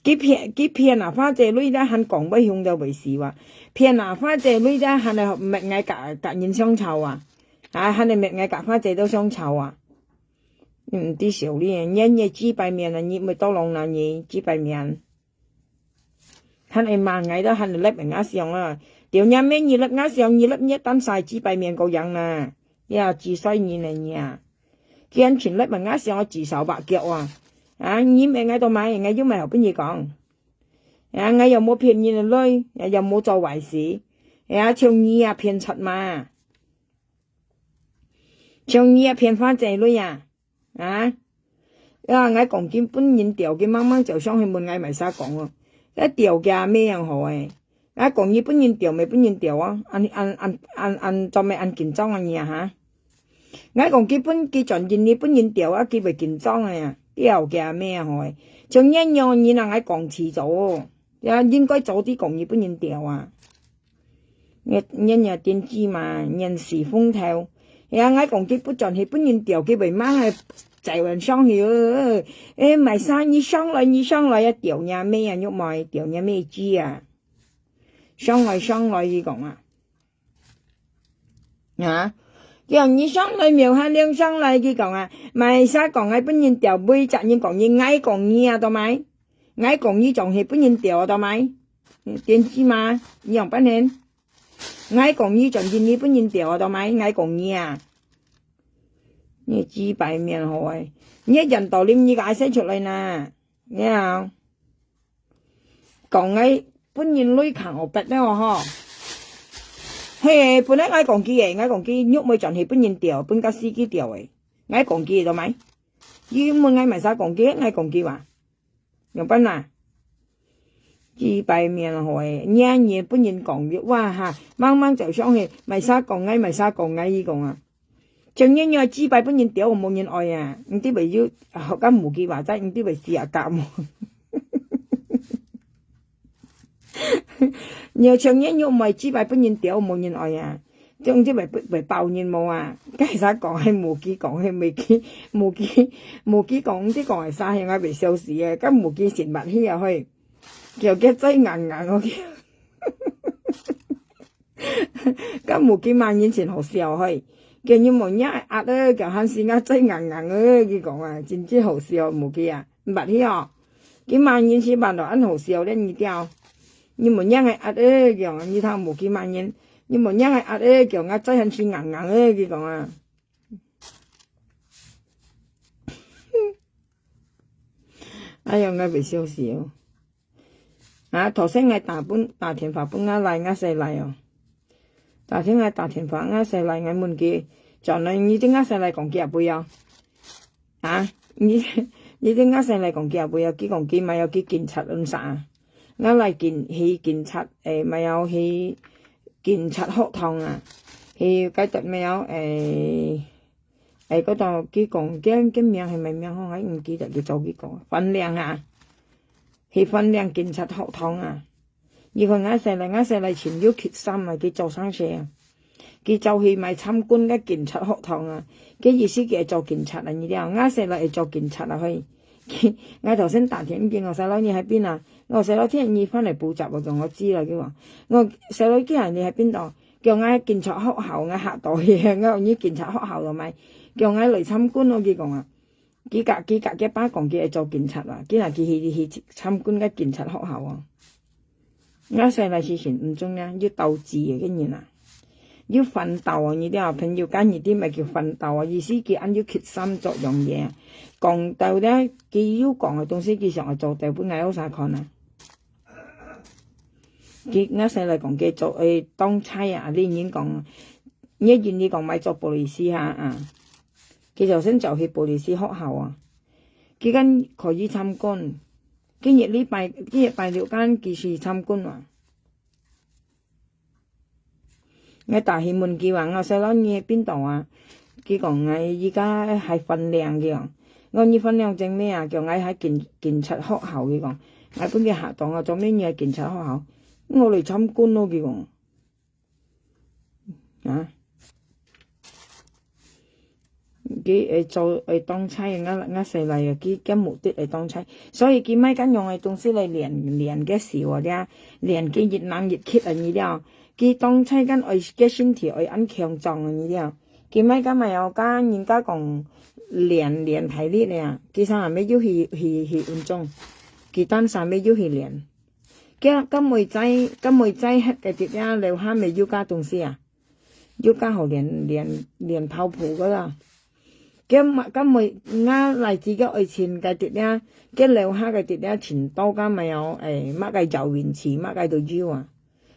佢騙，佢騙啊，花姐你咧還講會凶到會死哇！騙啊，花姐你咧還係搣𠊎甲，甲人相吵啊！啊，還係搣𠊎甲花姐都相吵啊！你毋知笑你，你，你雞排面啊，你毋會多弄啦，你雞排面。還會罵𠊎都還會立人家相啊！掉若咩你立𠊎相，你立你單晒雞排面个樣啦！呀，幾歲人了你啊？既然全立人家相，至少把腳啊！啊，你搣𠊎到買，𠊎又買好分你講。啊，𠊎又無騙人个鐳，也又無做壞事。啊，像你啊，騙賊嘛！像你啊，騙花姐鐳啊！啊！啊，𠊎講佢分人掉，佢猛猛就上去問𠊎買啥講哦。該掉个咩樣好誒？𠊎講你分人掉，咪分人掉啊！恁，恁，恁，恁，恁做咩恁緊張啊你啊哈？𠊎講佢分，佢轉認你分人掉啊，佢會緊張个呀！掉个咩樣好誒？像你樣人啊，𠊎講遲早哦，呀，應該早啲講你分人掉啊！ 你，你，你電視嘛，你死風頭。哎呀，𠊎講佢不轉去，分人掉，佢會猛个走人上去。誒，買衫，你上來，你上來，啊，掉若咩啊，玉妹，掉若咩雞啊！上來，上來，佢講啊。啊？叫你上來，苗漢亮上來，佢講啊。買衫講，𠊎分人掉，每隻人講你，𠊎講你啊，到買？𠊎講你，總係分人掉啊，到買？電視嘛，你樣般呢？ 𠊎講你轉認你分人掉啊，到買？𠊎講你啊！你雞排面好誒！你人到臨你个愛生出來呐！你啊，講𠊎分人鐳扛哦，白了吼！嘿，本來𠊎講佢誒，𠊎講佢玉妹轉去分人掉，分个司機掉誒！𠊎講佢到買？你問𠊎買啥講佢，𠊎講佢哇？ 仰般啊？雞排面好誒，年年分人講个，哇哈，猛猛走上去，買啥講𠊎，買啥講𠊎，佢講啊。像你樣雞排分人丟，無人愛啊，你知會有，啊，學甲無佢話齋，你知會死啊甲無？你像你樣賣雞排分人丟，無人愛啊。 總之會，會包人無啊？該儕講係無佢講，係無佢，無佢，無佢講，毋知講係啥，係𠊎會笑死誒！該無佢先捌去啊，嘿，叫佢嘴硬硬哦，該無佢罵人真好笑，嘿，叫你無影會壓誒，叫還是𠊎嘴硬硬誒，佢講啊，真正好笑，無佢啊。 捌去哦。佢罵人時罵到恁好笑咧，你知哦。你無影个壓誒，講，你聽無佢罵人，你無影个壓誒，講，𠊎嘴還是硬硬誒，佢講啊。哎呀，𠊎會笑死哦。啊，頭先𠊎打分，打電話分𠊎倈，𠊎細倈哦。 打電話，打電話，𠊎細倈，𠊎問佢，轉來你知𠊎細倈講佢阿妹哦？啊？你，你知𠊎細倈講佢阿妹哦？佢講佢嘛有去警察恁啥啊？𠊎倈警，去警察，誒，嘛有去警察學堂啊？去該搭咩哦？誒，誒，該搭佢講，佢，佢名係咩名吼？𠊎毋記得，佢早佢講，飯嶺啊，去飯嶺警察學堂啊。 你看𠊎細倈，𠊎細倈穿有恤衫啊，佢做生事啊。佢走去買參觀个警察學堂啊。佢意思佢會做警察啊，你知啊？𠊎細倈會做警察啊，嘿。佢，𠊎頭先打電話，佢講：「細倈，你在邊啊？」𠊎講：「細倈，聽日翻來補習，我講我知了。」佢講：「我細倈，今日你在邊度？」叫𠊎警察學校，𠊎嚇到去。𠊎講：「你警察學校了沒？」叫𠊎來參觀咯，佢講啊。 佢甲，佢甲佢爸講佢會做警察啊，佢若佢去，去參觀个警察學校啊。𠊎細倈時辰毋中意，有鬥志个人啊，有奮鬥啊，你知啊，朋友間你知麼个叫奮鬥啊？意思佢恁有決心做樣嘢啊。講到咧，佢有講个東西，佢想愛做到分𠊎屋下看啊。佢，𠊎先來講，佢做，誒，當差啊，你人講，你人你講買做police哈啊，佢就先走去police學校啊，佢間可以參觀，今日禮拜，今日拜六間佢去參觀啊。 𠊎打去問佢話，𠊎細佬你邊度啊？佢講𠊎而家還飯嶺，佢講。𠊎你飯嶺做咩啊？叫𠊎還警，警察學校，佢講。𠊎分佢嚇到，𠊎做咩你還警察學校？我來參觀咯，佢講。啊？ 佢會做，會當差，𠊎，𠊎細倈啊，佢个目的會當差。所以佢買間樣个東西來練，練个時候啊，練佢越難越刻啊，你了。佢當差間愛个身體愛恁強壯啊，你了。佢買間嘛要跟人家講練，練體力呢，佢上下尾又去，去，去運動，佢單上尾又去練。佢，佢每載，佢每載歇个地啊，樓下尾又加東西啊。 又較好練，練，練跑步个啦。該嘛，該每，𠊎倈仔个愛情个地啊，該樓下个地啊，盡多个嘛有，誒，麼个游泳池，麼个都有啊。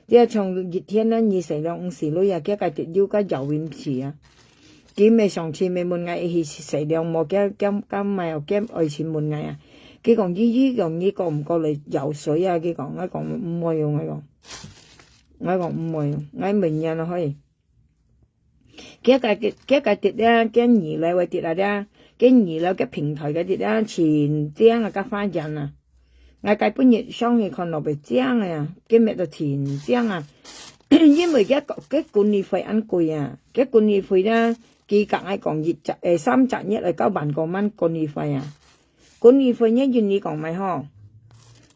這像一天呢，二十兩五十鐳啊，該个地有个游泳池啊。佢乜上次乜問𠊎去洗涼無，該，該，該嘛有，該愛情問𠊎啊。佢講，姨姨，講你過毋過來游水啊？佢講，𠊎講，毋會哦，𠊎講。 𠊎講毋會，𠊎明年就可以。該个，該个地啊，該二樓个地啊，該二樓个平台个地啊，盡靚啊，个花園啊。𠊎該本日上去看落去靚个啊，該乜都盡靚啊。因為該，該管理費恁貴啊，該管理費呢，佢甲𠊎講一隻，誒，三隻月來九萬過萬管理費啊。管理費呢，印尼講買吼，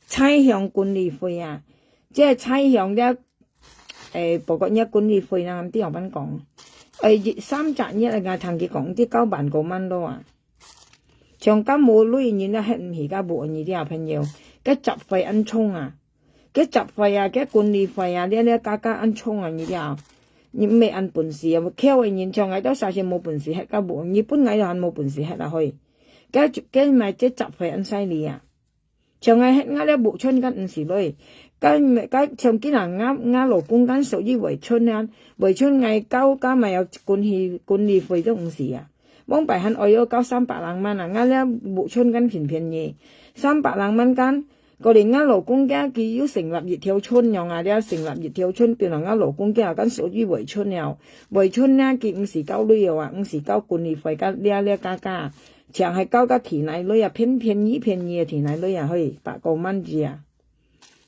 差餉管理費啊，這差餉了 誒，包括若管理費啦，毋知仰般講。誒，一，三隻月𠊎聽佢講，毋知九萬過萬咯啊。像甲無鐳人啊，歇毋起甲無，你知啊，朋友。該雜費恁重啊，該雜費啊，該管理費啊，這這加加恁重啊，你知啊。你毋係恁本事啊，有巧个人，像𠊎兜實在無本事歇甲無，你本來就還無本事歇啊，嘿。該，該買這雜費恁犀利啊。 像𠊎歇𠊎這屋村間毋使鐳，該，該像今日𠊎，𠊎老公間屬於圍村啊，圍村𠊎交加買有管理，管理費都毋使啊。往擺還愛要交三百零萬啊，𠊎這屋村間便便宜，三百零萬間，過來𠊎老公家佢又成立一條村樣啊，這成立一條村，變成𠊎老公家間屬於圍村了。圍村呢，佢毋使交鐳啊，毋使交管理費，該這這加加。 淨係交个地泥鐳啊，便便宜便宜个地泥鐳啊，嘿，百過萬字啊。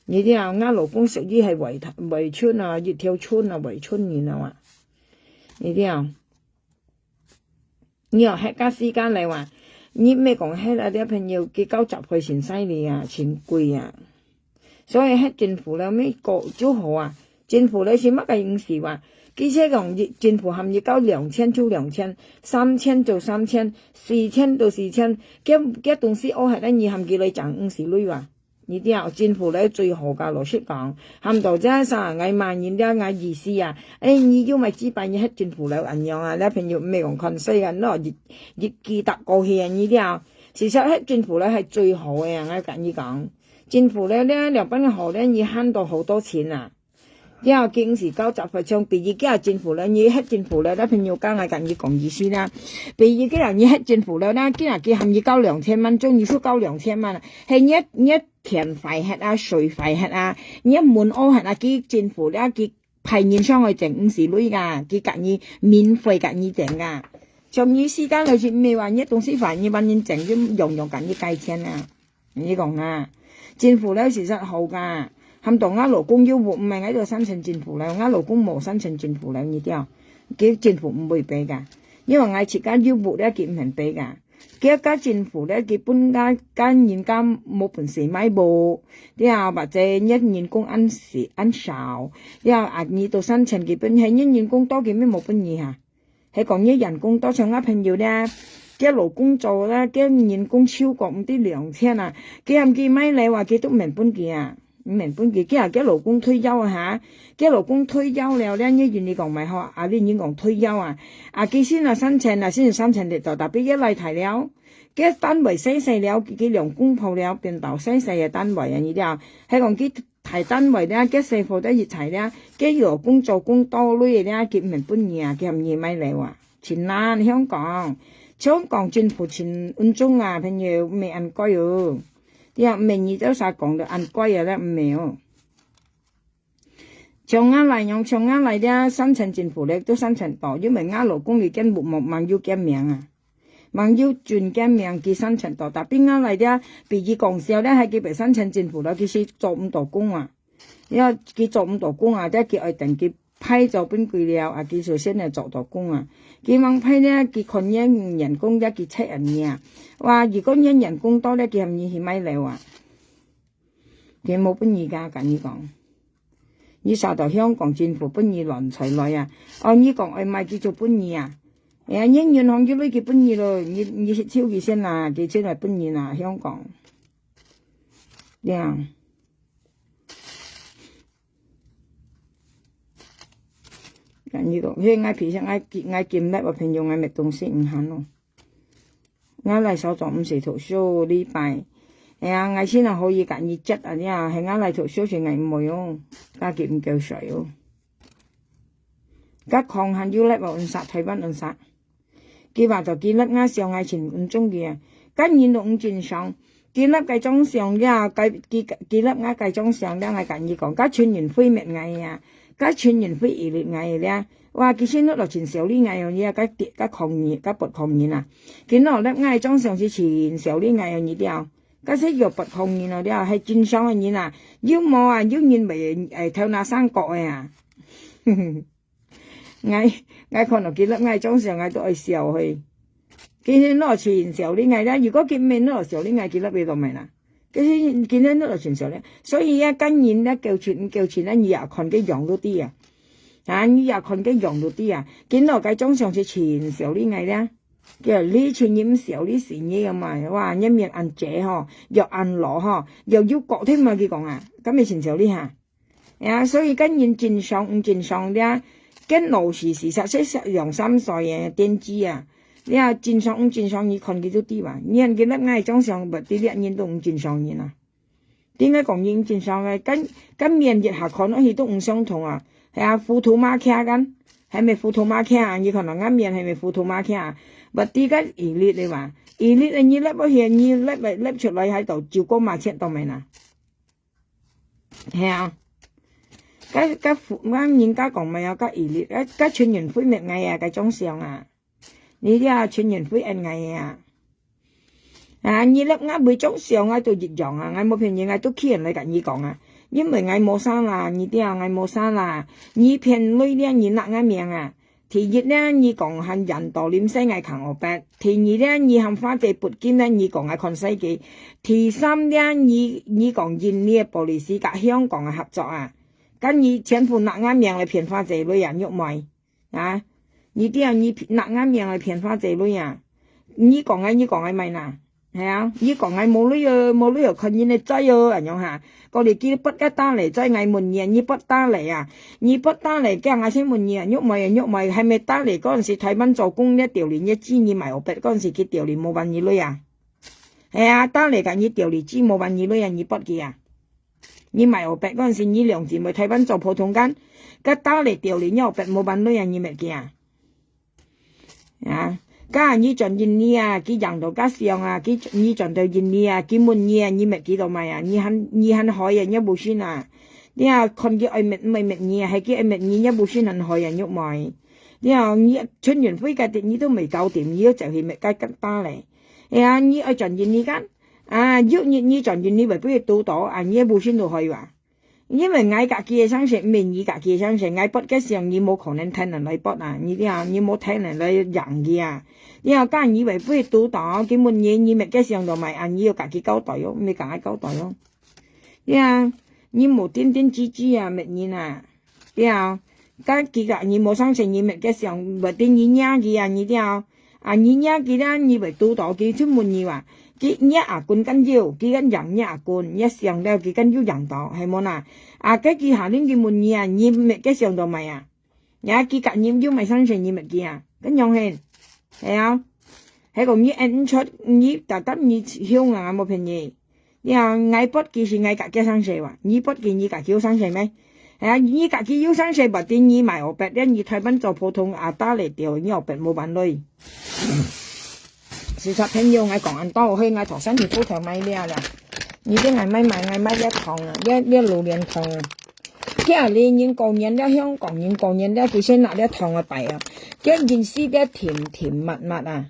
你知啊，𠊎老公屬於係圍，圍村啊，一條村啊，圍村人啊嘛。你知啊，你哦，歇个時間來話，你毋係講歇啊，這朋友佢交雜費真犀利啊，真貴啊。 所以歇政府樓乜過就好啊。政府樓係麼个意思啊？佢係講政府喊你交兩千就兩千，三千就三千，四千就四千，該，該東西屙下來你喊佢來整毋使鐳啊。你知啊，政府樓最好个，老實講，喊到這下，𠊎罵人了，𠊎意思啊，誒，你又買幾百年歇政府樓恁樣啊？這朋友毋係講看衰啊，喏，一，一記得過去啊，你知啊。事實歇政府樓係最好个啊，𠊎甲你講。 政府樓呢，兩班好呢，你還到好多錢啊。了，佢毋使交雜費，像比如佢政府樓，你歇政府樓，該朋友講，𠊎甲你講意思啦。比如佢啊，你歇政府樓呢，佢啊，佢喊你交兩千萬，總你就交兩千萬啊。係你，你電費歇啊，水費歇啊，你門屋歇啊，佢政府了，佢派人上去整，毋使鐳个，佢甲你免費甲你整个。像你時間就是毋係話，你東西壞，你幫人整，就樣樣甲你加錢啊。 你講啊，政府樓事實好个，喊到𠊎老公有屋，毋係𠊎就申請政府樓，𠊎老公無申請政府樓，你知啊，佢政府毋會賠个，因為𠊎自家有屋了，佢毋肯賠个。佢个政府了，佢分𠊎，𠊎人家無本事買屋，了，或者若人工恁少，恁少，了，啊，你都申請佢分，係若人工多，佢乜無分你哈。 係講你人工多，像𠊎朋友咧，佢老公做咧，佢人工超過毋知兩千啊，佢喊佢買樓啊，佢都毋肯分佢啊。毋免分佢，佢啊，佢老公退休啊哈，佢老公退休了，了，你人你講買好，啊，你人講退休啊，啊，佢先啊三千啊，先三千得到，tapi佢來大了，佢單位細細了，佢，佢兩公婆了，變到細細个單位啊，你了，係講佢大單位了，佢細婆得一齊了，佢老公做工多累了，佢毋免分你啊，佢喊你買樓啊，真難，香港，香港政府真穩重啊，朋友，毋係恁該哦。 對啊，毋係你兜儕講个恁乖啊，這毋係哦。像𠊎來樣，像𠊎來這三千政府咧，都三千多，因為𠊎老公佢間屋吂，吂有佢名啊，吂有準佢名，佢三千多。Tapi𠊎來這，比佢講少咧，還佢別三千政府了，佢係做毋到工啊。 了，佢做毋到工啊，了佢愛等佢派做分佢了，啊，佢首先來做到工啊。佢吂派呢，佢看人員工了，佢切人啊。哇，如果人員工多了，佢喊你去買樓啊。佢無分你个，跟你講。你啥到香港政府分你亂財來啊？哦，你講愛買，佢就分你啊。哎呀，人銀行有鐳佢分你咯，你，你去抽佢先啦，佢先來分你啦，香港。這樣。 跟你講，該𠊎平常𠊎，𠊎今日个朋友，𠊎乜東西毋閒咯。𠊎來小組毋使讀書禮拜。哎呀，𠊎先啊可以跟你接啊，你啊，係𠊎來讀書時𠊎毋會哦，家己毋夠水哦。該狂還有力哦，毋殺，台灣毋殺。 佢話到佢立𠊎相，𠊎盡毋中意啊。該人都毋正常，佢立該張相了，該，佢，佢立𠊎該張相了，𠊎跟你講，該全人會滅𠊎啊，該全人會一律𠊎了。哇，佢先落來盡笑你𠊎哦，你啊，該，該狂人，該不狂人啊，佢落立𠊎張相係盡笑你𠊎哦，你了，該係有不狂人哦了，係正常个人啊，有無啊？有人會，會頭那生角个啊。 𠊎，𠊎看到佢立𠊎張相，𠊎都愛笑嘿。今天落全笑你𠊎啦，如果佢毋落笑你𠊎，佢立會到咩啦？可是今天落全笑你，所以啊，今人咧夠錢毋夠錢咧，你也看个樣都知啊。啊，你也看个樣都知啊。今落該張相係全笑你𠊎啦，叫你全人笑你死你个嘛，哇，你面恁斜吼，又恁老吼，又有角添嘛，佢講啊，敢係全笑你哈？ 呀，所以該人正常毋正常了，該老是四十歲、四十兩三歲个年紀啊，了正常毋正常，你看佢都知哇。你看佢立𠊎張相，毋知這人都毋正常人啊。點解講人毋正常个？該，該面一下看落去都毋相同啊。係啊，foto mata kan，係毋係foto mata啊？你看到𠊎面係毋係foto mata啊？毋知該一律个哇，一律个你立落去，你立，立出來還到就過嘛，切到咩啦？ 係啊。該，該，該人家講麼个，該一律，該，該全人會滅𠊎啊，該張相啊。你這全人會滅𠊎啊。啊，你立𠊎每張相啊都一樣啊，𠊎無騙你，𠊎都去人來跟你講啊。因為𠊎無啥啦，你知啊，𠊎無啥啦。你騙鐳了，你拿𠊎命啊。 第一呢，你講還引導臨時𠊎扛烏白。第二呢，你喊花姐撥金呢，你講𠊎看世界。第三呢，你，你講印尼个policy佮香港个合作啊。該你全部拿𠊎命來騙花姐鐳啊，玉妹。啊，你知啊，你拿𠊎命來騙花姐鐳啊。你講个，你講个麼个啦？ 係啊，你講𠊎無鐳哦，無鐳哦，看人个嘴哦，恁樣哈。講你佢撥个打來，嘴𠊎問你啊，你撥打來啊，你撥打來，叫𠊎先問你啊，玉妹啊，玉妹，係毋係打來嗰陣時，台灣做工，你調離你知你買烏白，嗰陣時佢調離無還你鐳啊？係啊，打來个你調離知無還你鐳啊，你撥佢啊？你買烏白嗰陣時，你兩姊妹台灣做普通工，該打來調離你烏白無還鐳啊，你搣佢啊？ 啊，該你轉印尼啊，佢贏到該相啊，佢，你轉到印尼啊，佢問你啊，你搣佢做麼个啊？你還，你還害啊，你無信啊？你啊，看佢愛搣毋愛搣你啊，係佢愛搣你，你無信還害啊，玉妹。你啊，你全運費該啲你都未搞掂，你又走去搣該，該打咧。哎呀，你愛轉印尼間？啊，有日你轉印尼會不會堵到啊？你無信都害啊？ 因為𠊎家己个相信，毋係你家己个相信，𠊎發个相，你無可能聽人來發啊，你聽，你無聽人來贏佢啊。你啊，該你會不會堵到，佢問你，你搣个相做麼个啊，你要家己交代哦，毋係同𠊎交代哦。你啊，你無定定支支啊，搣人啊。你啊，該佢講你無相信，你搣个相，毋定你惹佢啊，你聽。 啊，你惹佢啦，你會堵到佢就問你話，佢若阿公敢有，佢敢贏若阿公，若想了佢敢有贏到，係無啦？啊，該佢下令佢問你啊，你乜該想到無啊？呀，佢甲你有買生死，你乜佢啊？該樣形，係啊，係講你演毋出，你搭搭你凶啊，無騙你。你啊，𠊎發佢係𠊎甲佢生死哇，你發佢你甲佢有生死咩？係啊，你甲佢有生死，berarti你買烏白，連你台灣做普通啊，打來掉，你烏白無辦法。 時差朋友，𠊎講恁多，嘿，𠊎頭先去鋪頭買了啦。你知𠊎買買，𠊎買了糖啊，了了榴槤糖啊。今日人過年了，香港人過年了，佢先拿了糖个牌啊，叫人食了甜甜蜜蜜啊。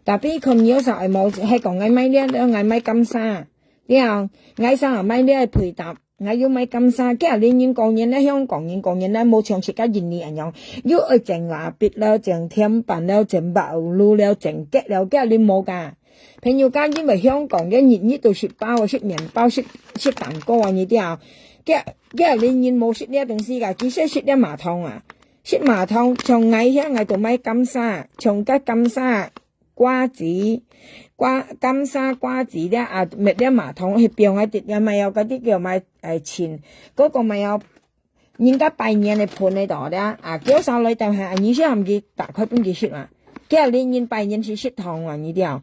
Tapi佢有啥會無，係講𠊎買了，了𠊎買金沙，了，𠊎啥買了配搭。 𠊎又買金沙，今日人過年了，香港人過年了，無像自家印尼恁樣，又愛整蠟筆了，整甜粄了，整bahulu了，整cake了，今日無个。朋友家因為香港个日日都食包，食麵包，食食蛋糕啊，你知啊？今今日人無食這東西个，其實食這麻糖啊，食麻糖，像𠊎遐，𠊎都買金沙，像个金沙。 瓜子，瓜，金沙瓜子了啊，搣了麻糖，煏放个，也買有該兜叫買，哎，青，該个買有，人家拜年个盆个到了啊，叫上來等下，你先含佢打開分佢食啊。叫你人拜年時食糖啊，你知啊？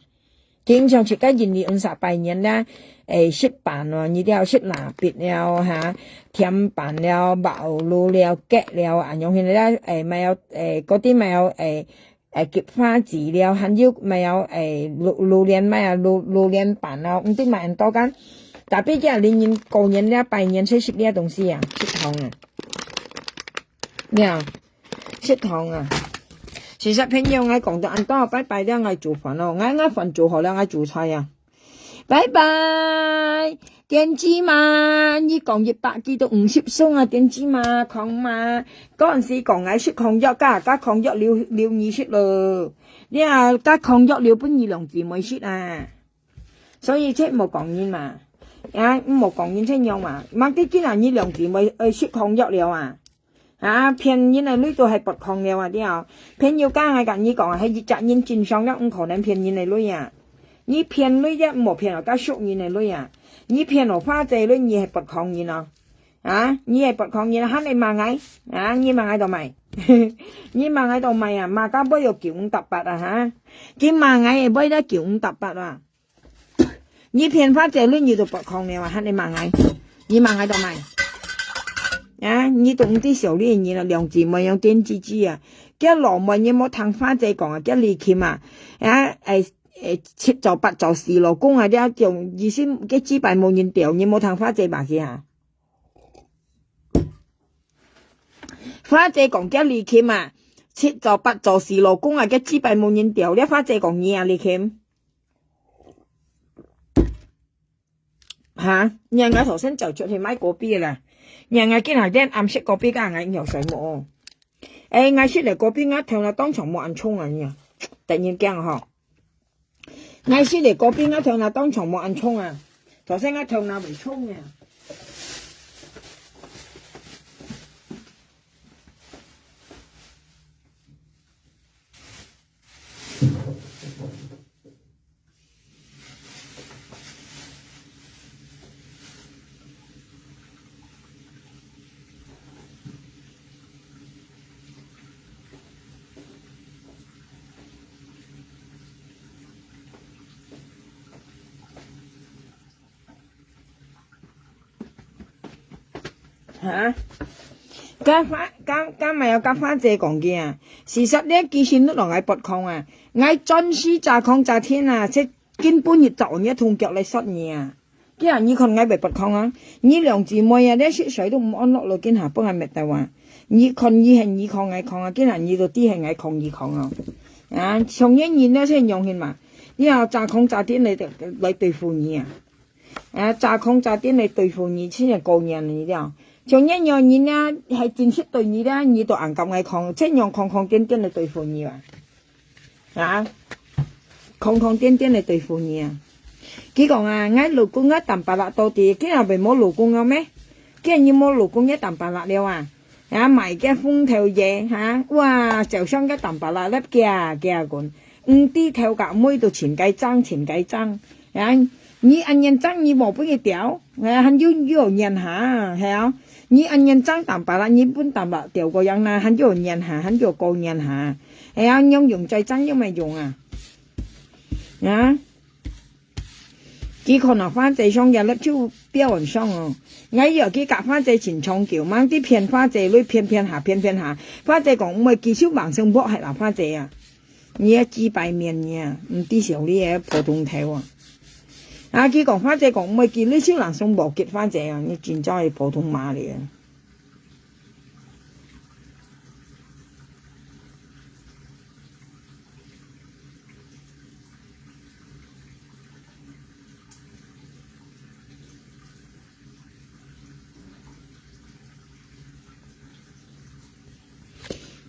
經常自家印尼人煞拜年啦，哎，食粄啊，你知啊？食蠟筆了哈，甜粄了，bahulu了，cake了，恁樣形了，哎，買有，哎，該兜買有，哎， 哎，結花子了，還有買有，哎，榴榴槤買啊，榴榴槤粄啊，毋知買恁多間。Tapi今日人過年了，拜年才食這東西啊，食糖啊。呀，食糖啊。時差朋友，𠊎講到恁多，拜拜了，𠊎煮飯咯，𠊎𠊎飯煮好了，𠊎煮菜啊。 拜拜，電子媽，你講一百句都毋識送啊，電子媽，康媽，嗰陣時講𠊎食康藥，家家康藥留留你食咯，你啊，家康藥留分你兩姊妹食啊，所以切莫講人嘛，啊，莫講人切樣嘛，莫得今日你兩姊妹愛食康藥了啊。 啊，騙人个鐳都係發狂了啊，對啊。朋友家，𠊎甲你講啊，係一隻人正常了，毋可能騙人个鐳啊。你騙鐳了，莫騙哦，甲熟人个鐳啊。你騙哦，花姐鐳，你係發狂人哦。啊，你係發狂人，還你罵𠊎，啊，你罵𠊎做麼个？你罵𠊎做麼个啊？罵甲尾要九五搭八啊，哈？佢罵𠊎个尾了九五搭八啊。 你騙花姐鐳，你都發狂了啊，還你罵𠊎，你罵𠊎做麼个？啊，你都毋知小麗你了，兩姊妹樣癲唧唧啊！叫老妹，你莫聽花姐講啊，叫李琴啊，啊，哎，哎，七做八做死老公啊，這種意思，个幾擺無人掉，你莫聽花姐罵佢啊。花姐講叫李琴啊，七做八做死老公啊，个幾擺無人掉，這花姐講你啊，李琴。 哈，你看𠊎頭先走出去買果皮啦，你看𠊎今下連暗食果皮，甲𠊎尿水無？哎，𠊎食了果皮，𠊎頭那當場無恁重啊，你啊，突然間吼，𠊎食了果皮，𠊎頭那當場無恁重啊，頭先𠊎頭那會重啊。 哈？甲花，甲，甲麼个甲花姐講个啊？事實了，其實你摎𠊎發狂啊！𠊎專係詐狂詐騙啊，這今晡日早日同腳來殺你啊！既然你看𠊎會發狂啊，你兩姊妹啊，連食水都毋安樂了，今下分𠊎滅到啊！你看你係你狂𠊎狂啊，今下你都知係𠊎狂你狂啊！啊，像你人了，係樣形嘛？你啊，詐狂詐騙來，來對付你啊！ 啊，詐狂詐癲來對付你，真係過癮你了。像恁樣人啊，係真實對你了，你都恁甲𠊎狂，這樣狂狂癲癲來對付你啊？啊，狂狂癲癲來對付你啊！佢講啊，𠊎老公啊，淡白啦到底，今日會無老公了咩？今日你無老公也淡白啦了啊？啊，買个風頭爺，哈，哇，就像个淡白啦，粒kia kia滾，毋知頭甲尾都全該爭，全該爭。係啊，你恁樣爭，你無分佢掉，係啊，還有有人下，係啊，你恁樣爭淡薄啦，你分淡薄掉過樣啦，還有人下，還有高人下，係啊，用用再爭有咩用啊？啊？佢看到花姐上个粒就表人上哦，𠊎以為佢佮花姐真長久，吂知騙花姐，來騙騙下，騙騙下，花姐講毋會，佢就橫上駁忒啦，花姐啊。 你个幾百面呢，毋知曉你个普通頭啊。啊，佢講花姐講毋會，佢你手人送無結花姐啊，你真正係普通馬咧。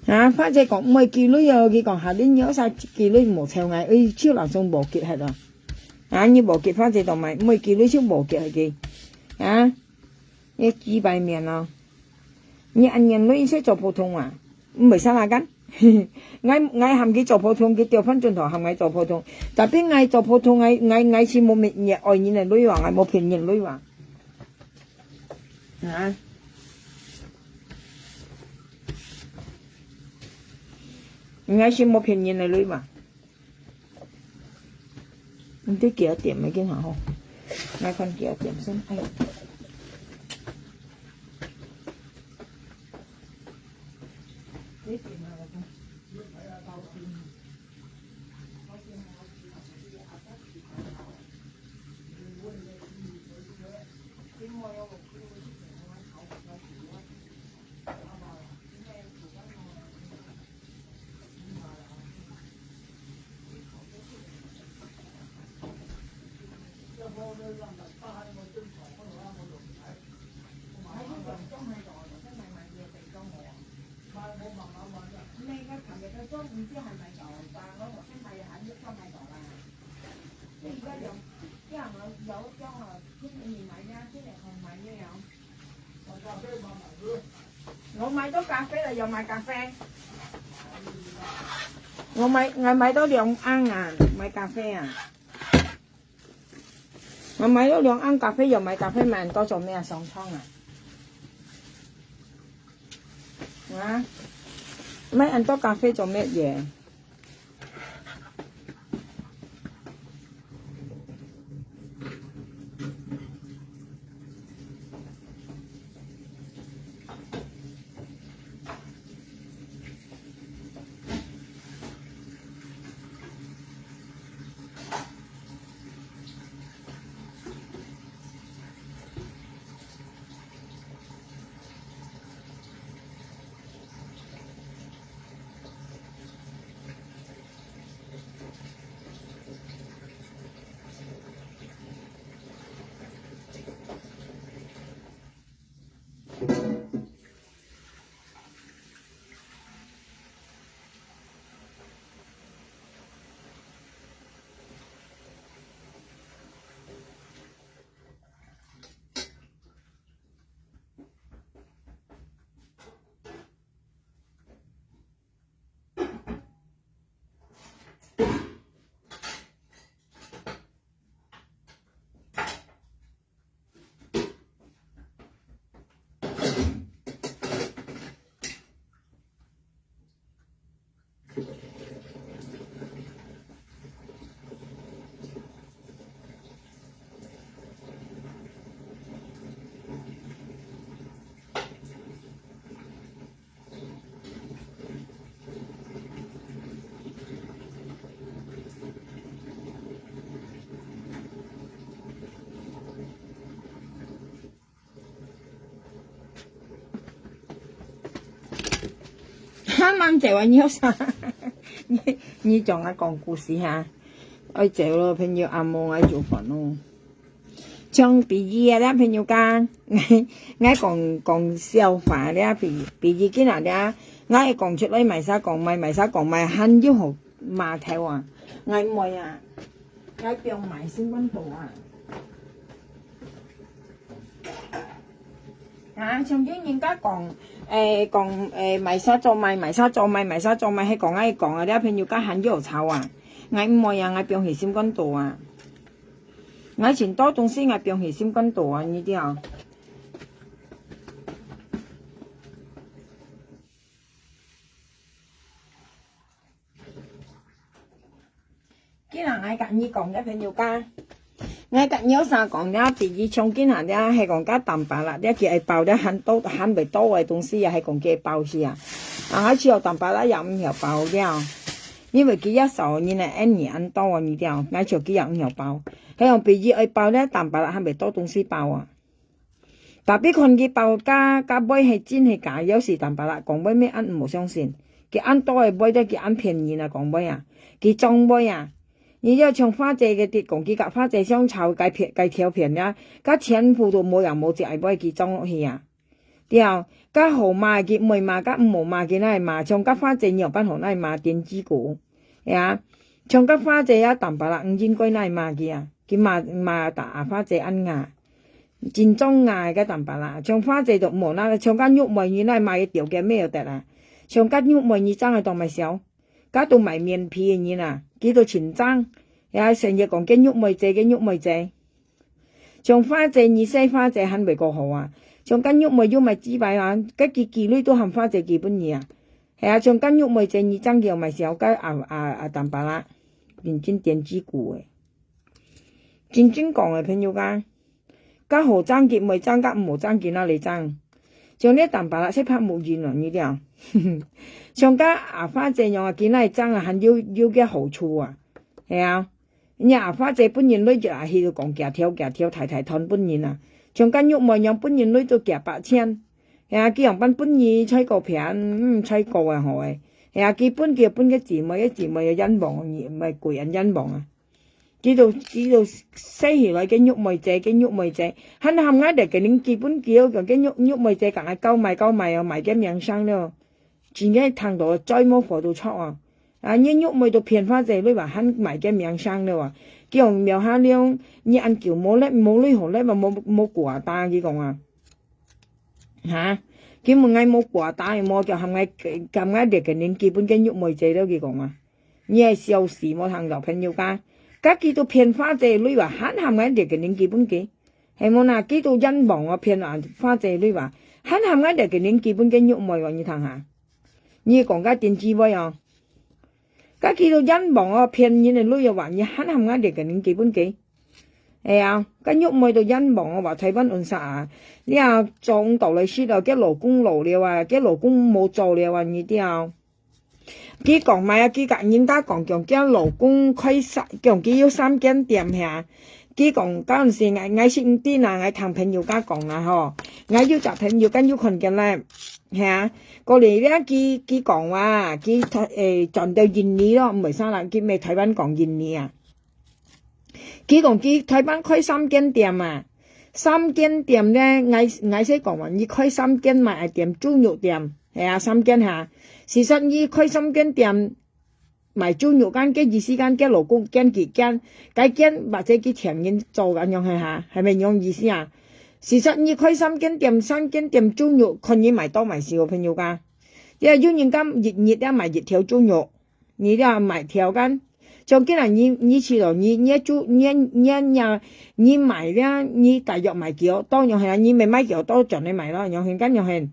啊，花姐講毋會寄鐳哦，佢講下你有啥寄鐳無湊𠊎，哎，手人送無寄忒咯。啊，你無寄花姐就買，毋會寄鐳就無寄下佢。啊，你幾百面咯。你恁樣鐳識做普通啊？毋會使啦，kan？𠊎，𠊎喊佢做普通，佢調翻轉頭喊𠊎做普通。Tapi𠊎做普通，𠊎，𠊎，𠊎係無滅，愛人个鐳話，𠊎無騙人鐳話。 啊？應該係無騙人个鐳吧？你這幾多點沒跟好吼？來看幾多點先。哎呀。我買到咖啡了，有買咖啡。我買，我買到兩盎啊，買咖啡啊。我買到兩盎咖啡，有買咖啡，買恁多做咩啊？上床啊？啊？買恁多咖啡做咩嘢？ 哈，吂走啊，你有啥？你，你講啊，講故事哈。愛走咯，朋友，阿姆愛做飯咯。像比喻啊，這朋友講，𠊎，𠊎講，講笑話，這比，比喻緊啊，這，𠊎會講出來，買啥講買，買啥講買，還有好罵頭啊，𠊎毋會啊。 𠊎放買心肝肚啊。啊，像有人家講，誒，講，誒，買啥做買，買啥做買，買啥做買，係講愛講啊，這朋友家還有吵啊。𠊎毋會啊，𠊎放係心肝肚啊。𠊎盡多東西𠊎放去心肝肚啊，你知啊。今日𠊎甲你講个朋友家，𠊎甲你有啥講了，第一像今日了，係講甲淡白啦，了佢愛包了，還多還袂多个東西啊，係講佢包去啊。啊，𠊎只有淡白啦，也毋曉包了，因為佢也少人啊，恁你恁多啊，你了，𠊎就佢也毋曉包。係講比如愛包了，淡白啦，還袂多東西包啊。 Tapi看佢包價，價位係真係假，有時淡白啦，講買咩恁毋好相信。佢恁多个買得佢恁便宜啊，講買啊，佢裝買啊。你要像花姐个啲講，佢甲花姐相吵，該騙該條騙呀，甲全部都無樣無隻个買佢裝落去啊。對啊，甲好罵佢毋會罵，甲毋好罵佢哪會罵，像甲花姐你有辦法哪會罵電子股，係啊，像甲花姐啊淡白啦，毋應該哪會罵佢啊，佢罵罵打花姐恁啊。 真重要个个淡白啦，像花姐都無啦，像甲玉妹你來買个條件咩有得啊，像甲玉妹你爭个當買少，甲都買面皮个人啊，佢都盡爭，也成日講个玉妹姐个玉妹姐，像花姐你細花姐還袂過好啊，像甲玉妹又買幾百萬，个佢幾鐳都含花姐幾本你啊，係啊，像甲玉妹姐你爭个買少，甲啊啊啊淡白啦，認真電子股个。 真正講个朋友家，甲好爭佢毋會爭，甲毋好爭佢哪會爭？像你淡白啦，識拍無人咯，你了。像甲阿花姐樣啊，佢哪會爭啊，還有有个好處啊，係啊。你阿花姐本人鐳就啊，去到講假條假條，大大團本人啊。像甲玉妹樣本人鐳都假八千，係啊，佢樣般本人才過平，嗯，才過啊好誒。係啊，佢本佢本个姊妹，个姊妹个冤枉，你毋係貴人冤枉啊。 佢都佢都細起來个玉妹姐，个玉妹姐，還含𠊎這个人基本叫个玉玉妹姐，講愛搞賣搞賣哦，賣个名聲了。真个聽到嘴無火都臭啊！啊，你玉妹都騙花姐，你話還賣个名聲了啊！叫苗下了，你恁久無咧，無鐳好咧嘛，無無寡打，佢講啊。 哈？佢問𠊎無寡打，無叫含𠊎含𠊎這个人基本个玉妹姐了，佢講啊。你係笑死無聽到朋友家，甲佢都騙花姐鐳啊，還含𠊎這个人基本个，係無啦？佢都冤枉啊，騙啊花姐鐳啊，還含𠊎這个人基本个玉妹哦，你聽下。你講个電子妹哦，甲佢都冤枉哦，騙人个鐳啊，話你還含𠊎這个人基本个。 哎呀，甲玉妹都冤枉啊，話台灣人啥啊？你啊，做毋到來食啊，个老公老了啊，个老公無做了啊，你知啊？佢講麼啊？佢甲人家講，講佢老公開三，講佢有三間店遐。佢講，當時𠊎𠊎識毋知啦，𠊎聽朋友家講啦吼，𠊎有隻朋友間有看見咧，係啊，過來咧，佢佢講話，佢誒轉到印尼咯，毋係啥啦，佢毋係台灣講印尼啊。 佢講佢台灣開三間店啊，三間店咧，𠊎𠊎識講話，你開三間賣个店，豬肉店，係啊，三間哈。事實你開三間店，賣豬肉間，个意思間，个老公間佢間，該間或者佢請人做緊樣係哈，係咪樣意思啊？事實你開三間店，三間店豬肉，看你賣多賣少，朋友家。因為有人家一日也賣一條豬肉。 你了買條間，像今日你你去咯，你你煮你你你你買了，你大約買幾多，當然係啊，你咪買幾多轉來賣咯，樣係咁樣係。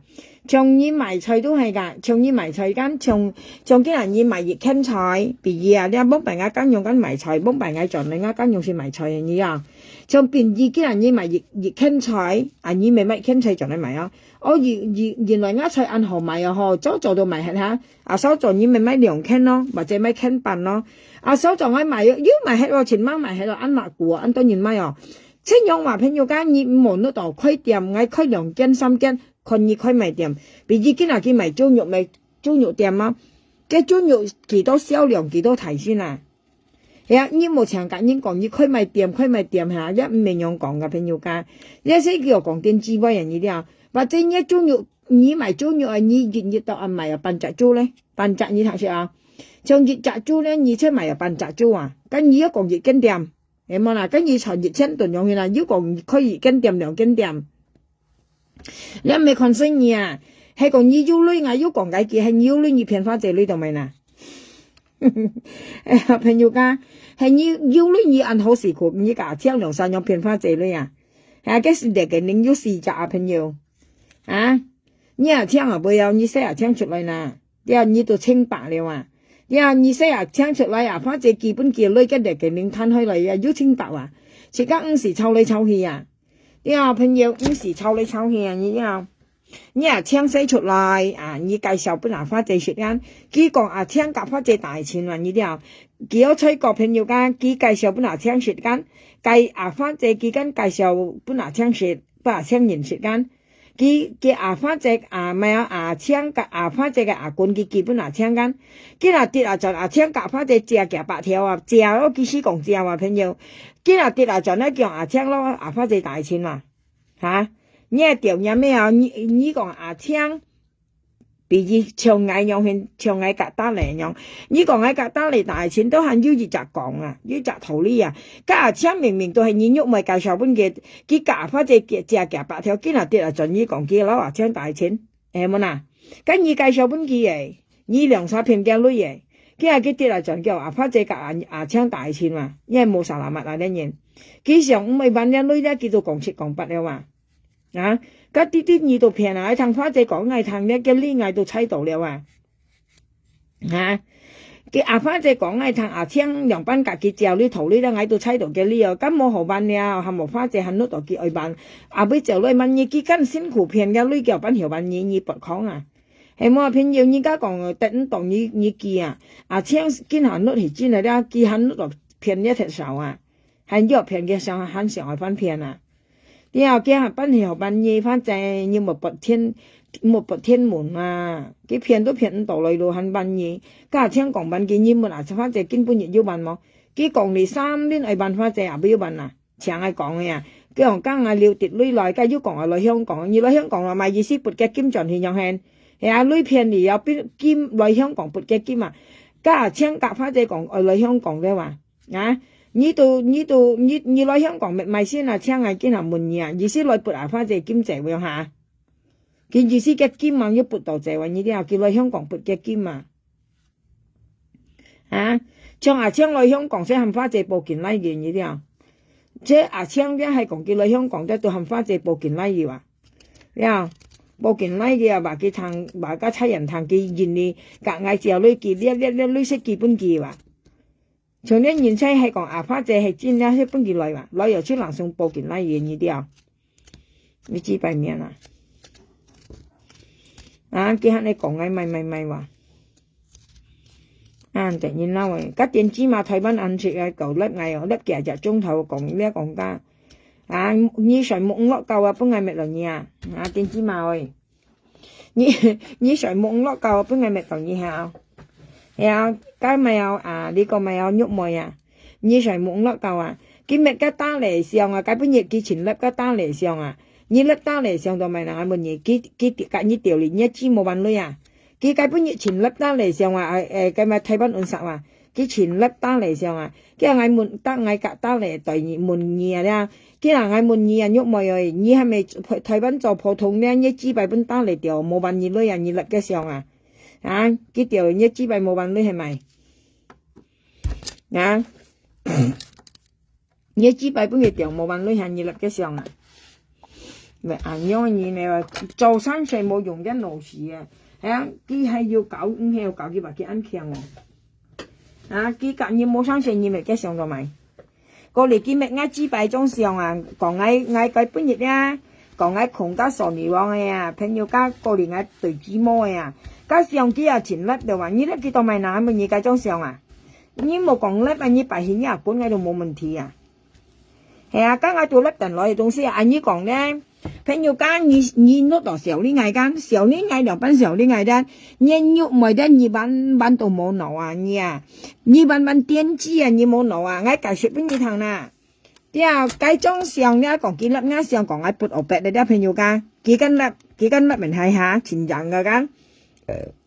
像你買菜都係噶，像你買菜間，像像今日你買一斤菜，比如啊，你望擺𠊎間樣間買菜，望擺𠊎轉來𠊎間樣係買菜，你啊，像比如今日你買一一斤菜，啊，你咪買一斤菜轉來賣啊。哦，原原原來𠊎菜恁好賣哦，吼，早早都賣忒哈。 啊，所以做你咪買兩斤咯，或者買斤半咯。啊，所以做𠊎買，又買忒咯，盡猛買忒咯，恁難過，恁多人買哦。這樣話朋友間，你毋好弄到開店，𠊎開兩間、三間，看你開麼店。比如今日佢賣豬肉，賣豬肉店嘛，該豬肉幾多銷量，幾多提升啊？係啊，你無像甲人講，你開麼店，開麼店哈，也毋係樣講个朋友間。也係叫講電子話啊，你了。或者你豬肉 你買豬肉啊，你一日到暗買啊半隻豬咧，半隻你聽識啊？像一隻豬咧，你才買啊半隻豬啊，該你又講一間店，係無啦？該你賺一千多樣啦，又講開一間店、兩間店，你毋係看衰你啊？係講你有鐳啊，又講該句，係你有鐳，你騙花姐鐳到咩啦？哎呀，朋友家，係你有鐳你恁好勢苦，你甲阿青兩儕樣騙花姐鐳啊？啊，該是這個人有四隻啊，朋友。啊，你阿青啊，不要，你洗阿青出來啦。對啊，你都清白了啊。對啊，你洗阿青出來啊，花姐基本佢鐳該這個人攤開來啊，有清白啊。自家毋使吵來吵去啊。對啊，朋友，毋使吵來吵去啊，你啊。 你阿青洗出來啊，你介紹分阿花姐識啊。佢講阿青甲花姐大親啊，你了。佢有吹過朋友間，佢介紹分阿青識啊。介阿花姐佢間介紹分阿青識，分阿青認識啊。佢佢阿花姐啊，毋係啊，阿青甲阿花姐个阿公佢寄分阿青啊。佢若跌啊轉，阿青甲花姐借幾百條啊，借咯，佢死講借啊，朋友。佢若跌啊轉，咧叫阿青咯，阿花姐大親嘛。 哈？你愛調人咩啊？你你講阿青，比如像𠊎樣，像𠊎甲大禮樣。你講𠊎甲大禮大親都還有一隻講啊，有一隻道理啊。甲阿青明明都係你玉妹介紹分佢，佢甲阿花姐借借幾百條，佢若跌啊轉你講佢摎阿青大親，係無啦？甲你介紹分佢誒，你兩儕騙佢鐳誒，佢還佢跌啊轉叫阿花姐甲阿阿青大親嘛，你係無salamat啊，恁樣。佢想毋會還這鐳咧，佢都講七講八了嘛。 啊，該滴滴你都騙啊！𠊎聽花姐講，𠊎聽了，該鐳𠊎都猜到了啊！啊，佢阿花姐講，𠊎聽阿青兩班甲佢借鐳討鐳了，𠊎都猜到該鐳哦。該無好辦了，還無花姐還落到佢愛辦，阿妹借來萬一，佢敢辛苦騙个鐳，叫辦曉萬一，你不講啊！係無朋友，人家講得毋到你你記啊！阿青今還落去真个了，佢還落到騙了忒少啊！還要騙个想還想愛翻騙啊！ 了，佢還辦係好辦呢，反正你無發天，無發天門嘛，佢騙都騙毋到來咯，還辦呢。甲青講辦佢，你問啊，反正今晡日有辦無？佢講你三輪愛辦，反正也毋有辦啊，請愛講个啊。佢講講啊，留滴鐳來，甲又講啊來香港，你來香港了嘛，意思撥个金轉去樣hen？係啊，鐳騙你要變金來香港撥个金啊，甲青甲反正講愛來香港个嘛。 啊，你都你都你你來香港買買先啊，請𠊎今下問你啊，意思來撥阿花姐金仔無哈？佢意思个金嘛，又撥到仔哇，你了，佢來香港撥个金嘛。啊，像阿青來香港，先喊花姐報警來个，你了。這阿青這係講佢來香港，這都喊花姐報警來个啊。了，報警來个啊，話佢聽，話甲差人聽佢認你，甲𠊎借鐳佢，這這這鐳色基本佢哇。 像恁人才係講阿花姐係真个，係分佢來嘛，來又出人送報警來个你了。你幾百年啊？啊，佢還來講𠊎買買買哇！啊，等人鬧誒，甲電子嘛，台灣人食个狗粒𠊎哦，粒幾隻鐘頭講，你講甲，啊，你睡目毋落覺啊，分𠊎搣落你啊！啊，電子嘛喂！ 你你睡目毋落覺，分𠊎搣到你曉。係啊，該咪有啊，你講咪有玉妹啊，你睡目毋落覺啊。佢搣个打理相啊，該本日佢全粒个打理相啊，你粒打理相都買哪問你，佢佢甲你調你，你知無萬類啊。佢該本日全粒打理相啊，誒誒，該咪台灣運輸啊。 佢全粒打理相啊，佢啊𠊎問，答𠊎甲打理對你問你啊了，佢啊𠊎問你啊，玉妹哦，你還沒台灣做普通了，你幾擺分打理掉，無萬二鐳啊，你粒个相啊，啊，佢掉你幾擺無萬鐳係咪？啊？ 你个幾擺分佢掉，無萬鐳還你粒个相啊？毋係恁樣呢，做生事無用个腦屎啊！係啊，佢還要搞，毋係要搞佢把佢安強哦。啊，佢甲你無生事，你乜个相做咩？過來佢乜𠊎幾擺種相啊，講𠊎𠊎該本日啊，講𠊎窮甲傻泥王个啊，朋友家過來𠊎對雞毛个啊，該相機啊，盡粒了啊，你粒佢當買哪，問你該種相啊？ 你無講粒啊，你擺去你阿公該都無問題啊。係啊，該𠊎都粒等來个東西啊，恁樣講呢，朋友家你你弄到小你𠊎間，小你𠊎兩班小你𠊎單，你玉妹單你搬搬都無腦啊你啊，你搬搬電子啊你無腦啊，𠊎解釋分你聽啦。對啊，該種相你講佢粒，𠊎相講𠊎不惡白的，朋友家，佢跟粒，佢跟粒問題哈，真正个間。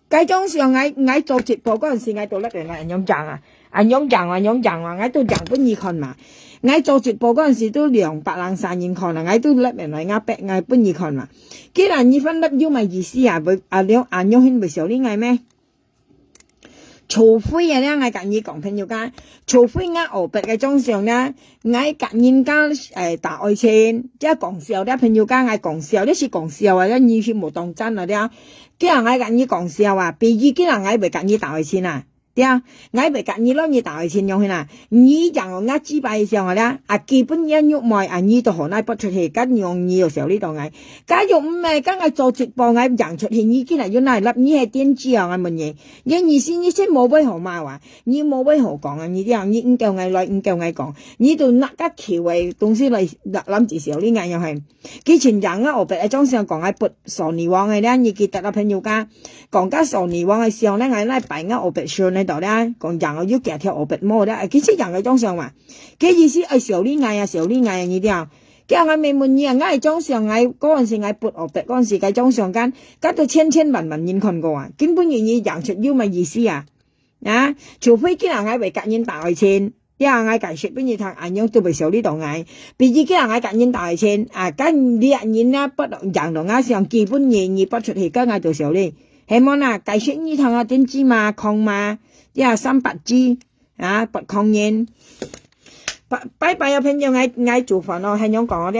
該種相𠊎𠊎做直播嗰陣時，𠊎都摎人講恁樣講啊，恁樣講啊，恁樣講啊，𠊎都講分你看嘛。𠊎做直播嗰陣時都兩百零三人看啊，𠊎都摎人來𠊎逼𠊎分你看嘛。既然你分摎有麼意思啊？會啊了恁樣很會笑你𠊎咩？除非啊，這𠊎佮你講朋友家，除非𠊎烏白个張相呢，𠊎佮人家，誒，打愛情，這講笑，這朋友家𠊎講笑，這係講笑啊，這你係無當真啊，這。既然𠊎佮你講笑啊，比如既然𠊎會佮你打愛情啊，對啊，𠊎會佮你摎你打愛情樣形啊，你講𠊎幾擺相啊，這，啊，基本也肉麻啊，你都好耐發出去，該樣你有笑你到𠊎，該又毋係，該𠊎做直播，𠊎講出去，你竟然有哪立，你係電視啊，𠊎問你。 你意思你先無話好罵啊，你無話好講啊，你這樣，你毋叫𠊎來，毋叫𠊎講，你都拿个球个東西來攬，攬住笑你，恁樣係。佢前兩个烏白个張相講𠊎發索尼王个咧，你記得啊，朋友家，講个索尼王个相咧，𠊎來擺𠊎烏白相个到咧，講樣又幾條烏白毛咧，其實樣个張相嘛，佢意思愛笑你𠊎啊，笑你𠊎啊，你這樣。叫𠊎問問你啊，𠊎个張相，𠊎嗰陣時𠊎發烏白嗰陣時，該張相間，該都千千萬萬人看過啊，根本你，你樣出有麼意思啊？ 啊，除非今日𠊎會佮人打愛情，這𠊎解釋分你聽，恁樣都會笑你到𠊎。比如今日𠊎佮人打愛情，啊，該這人啊，不能贏到𠊎想基本你，你不出去，該𠊎就笑你。係無啊？解釋你聽啊，電視嘛，空嘛，這三八G，啊，不空人。拜，拜拜啊，朋友，𠊎，𠊎煮飯咯，還用講了。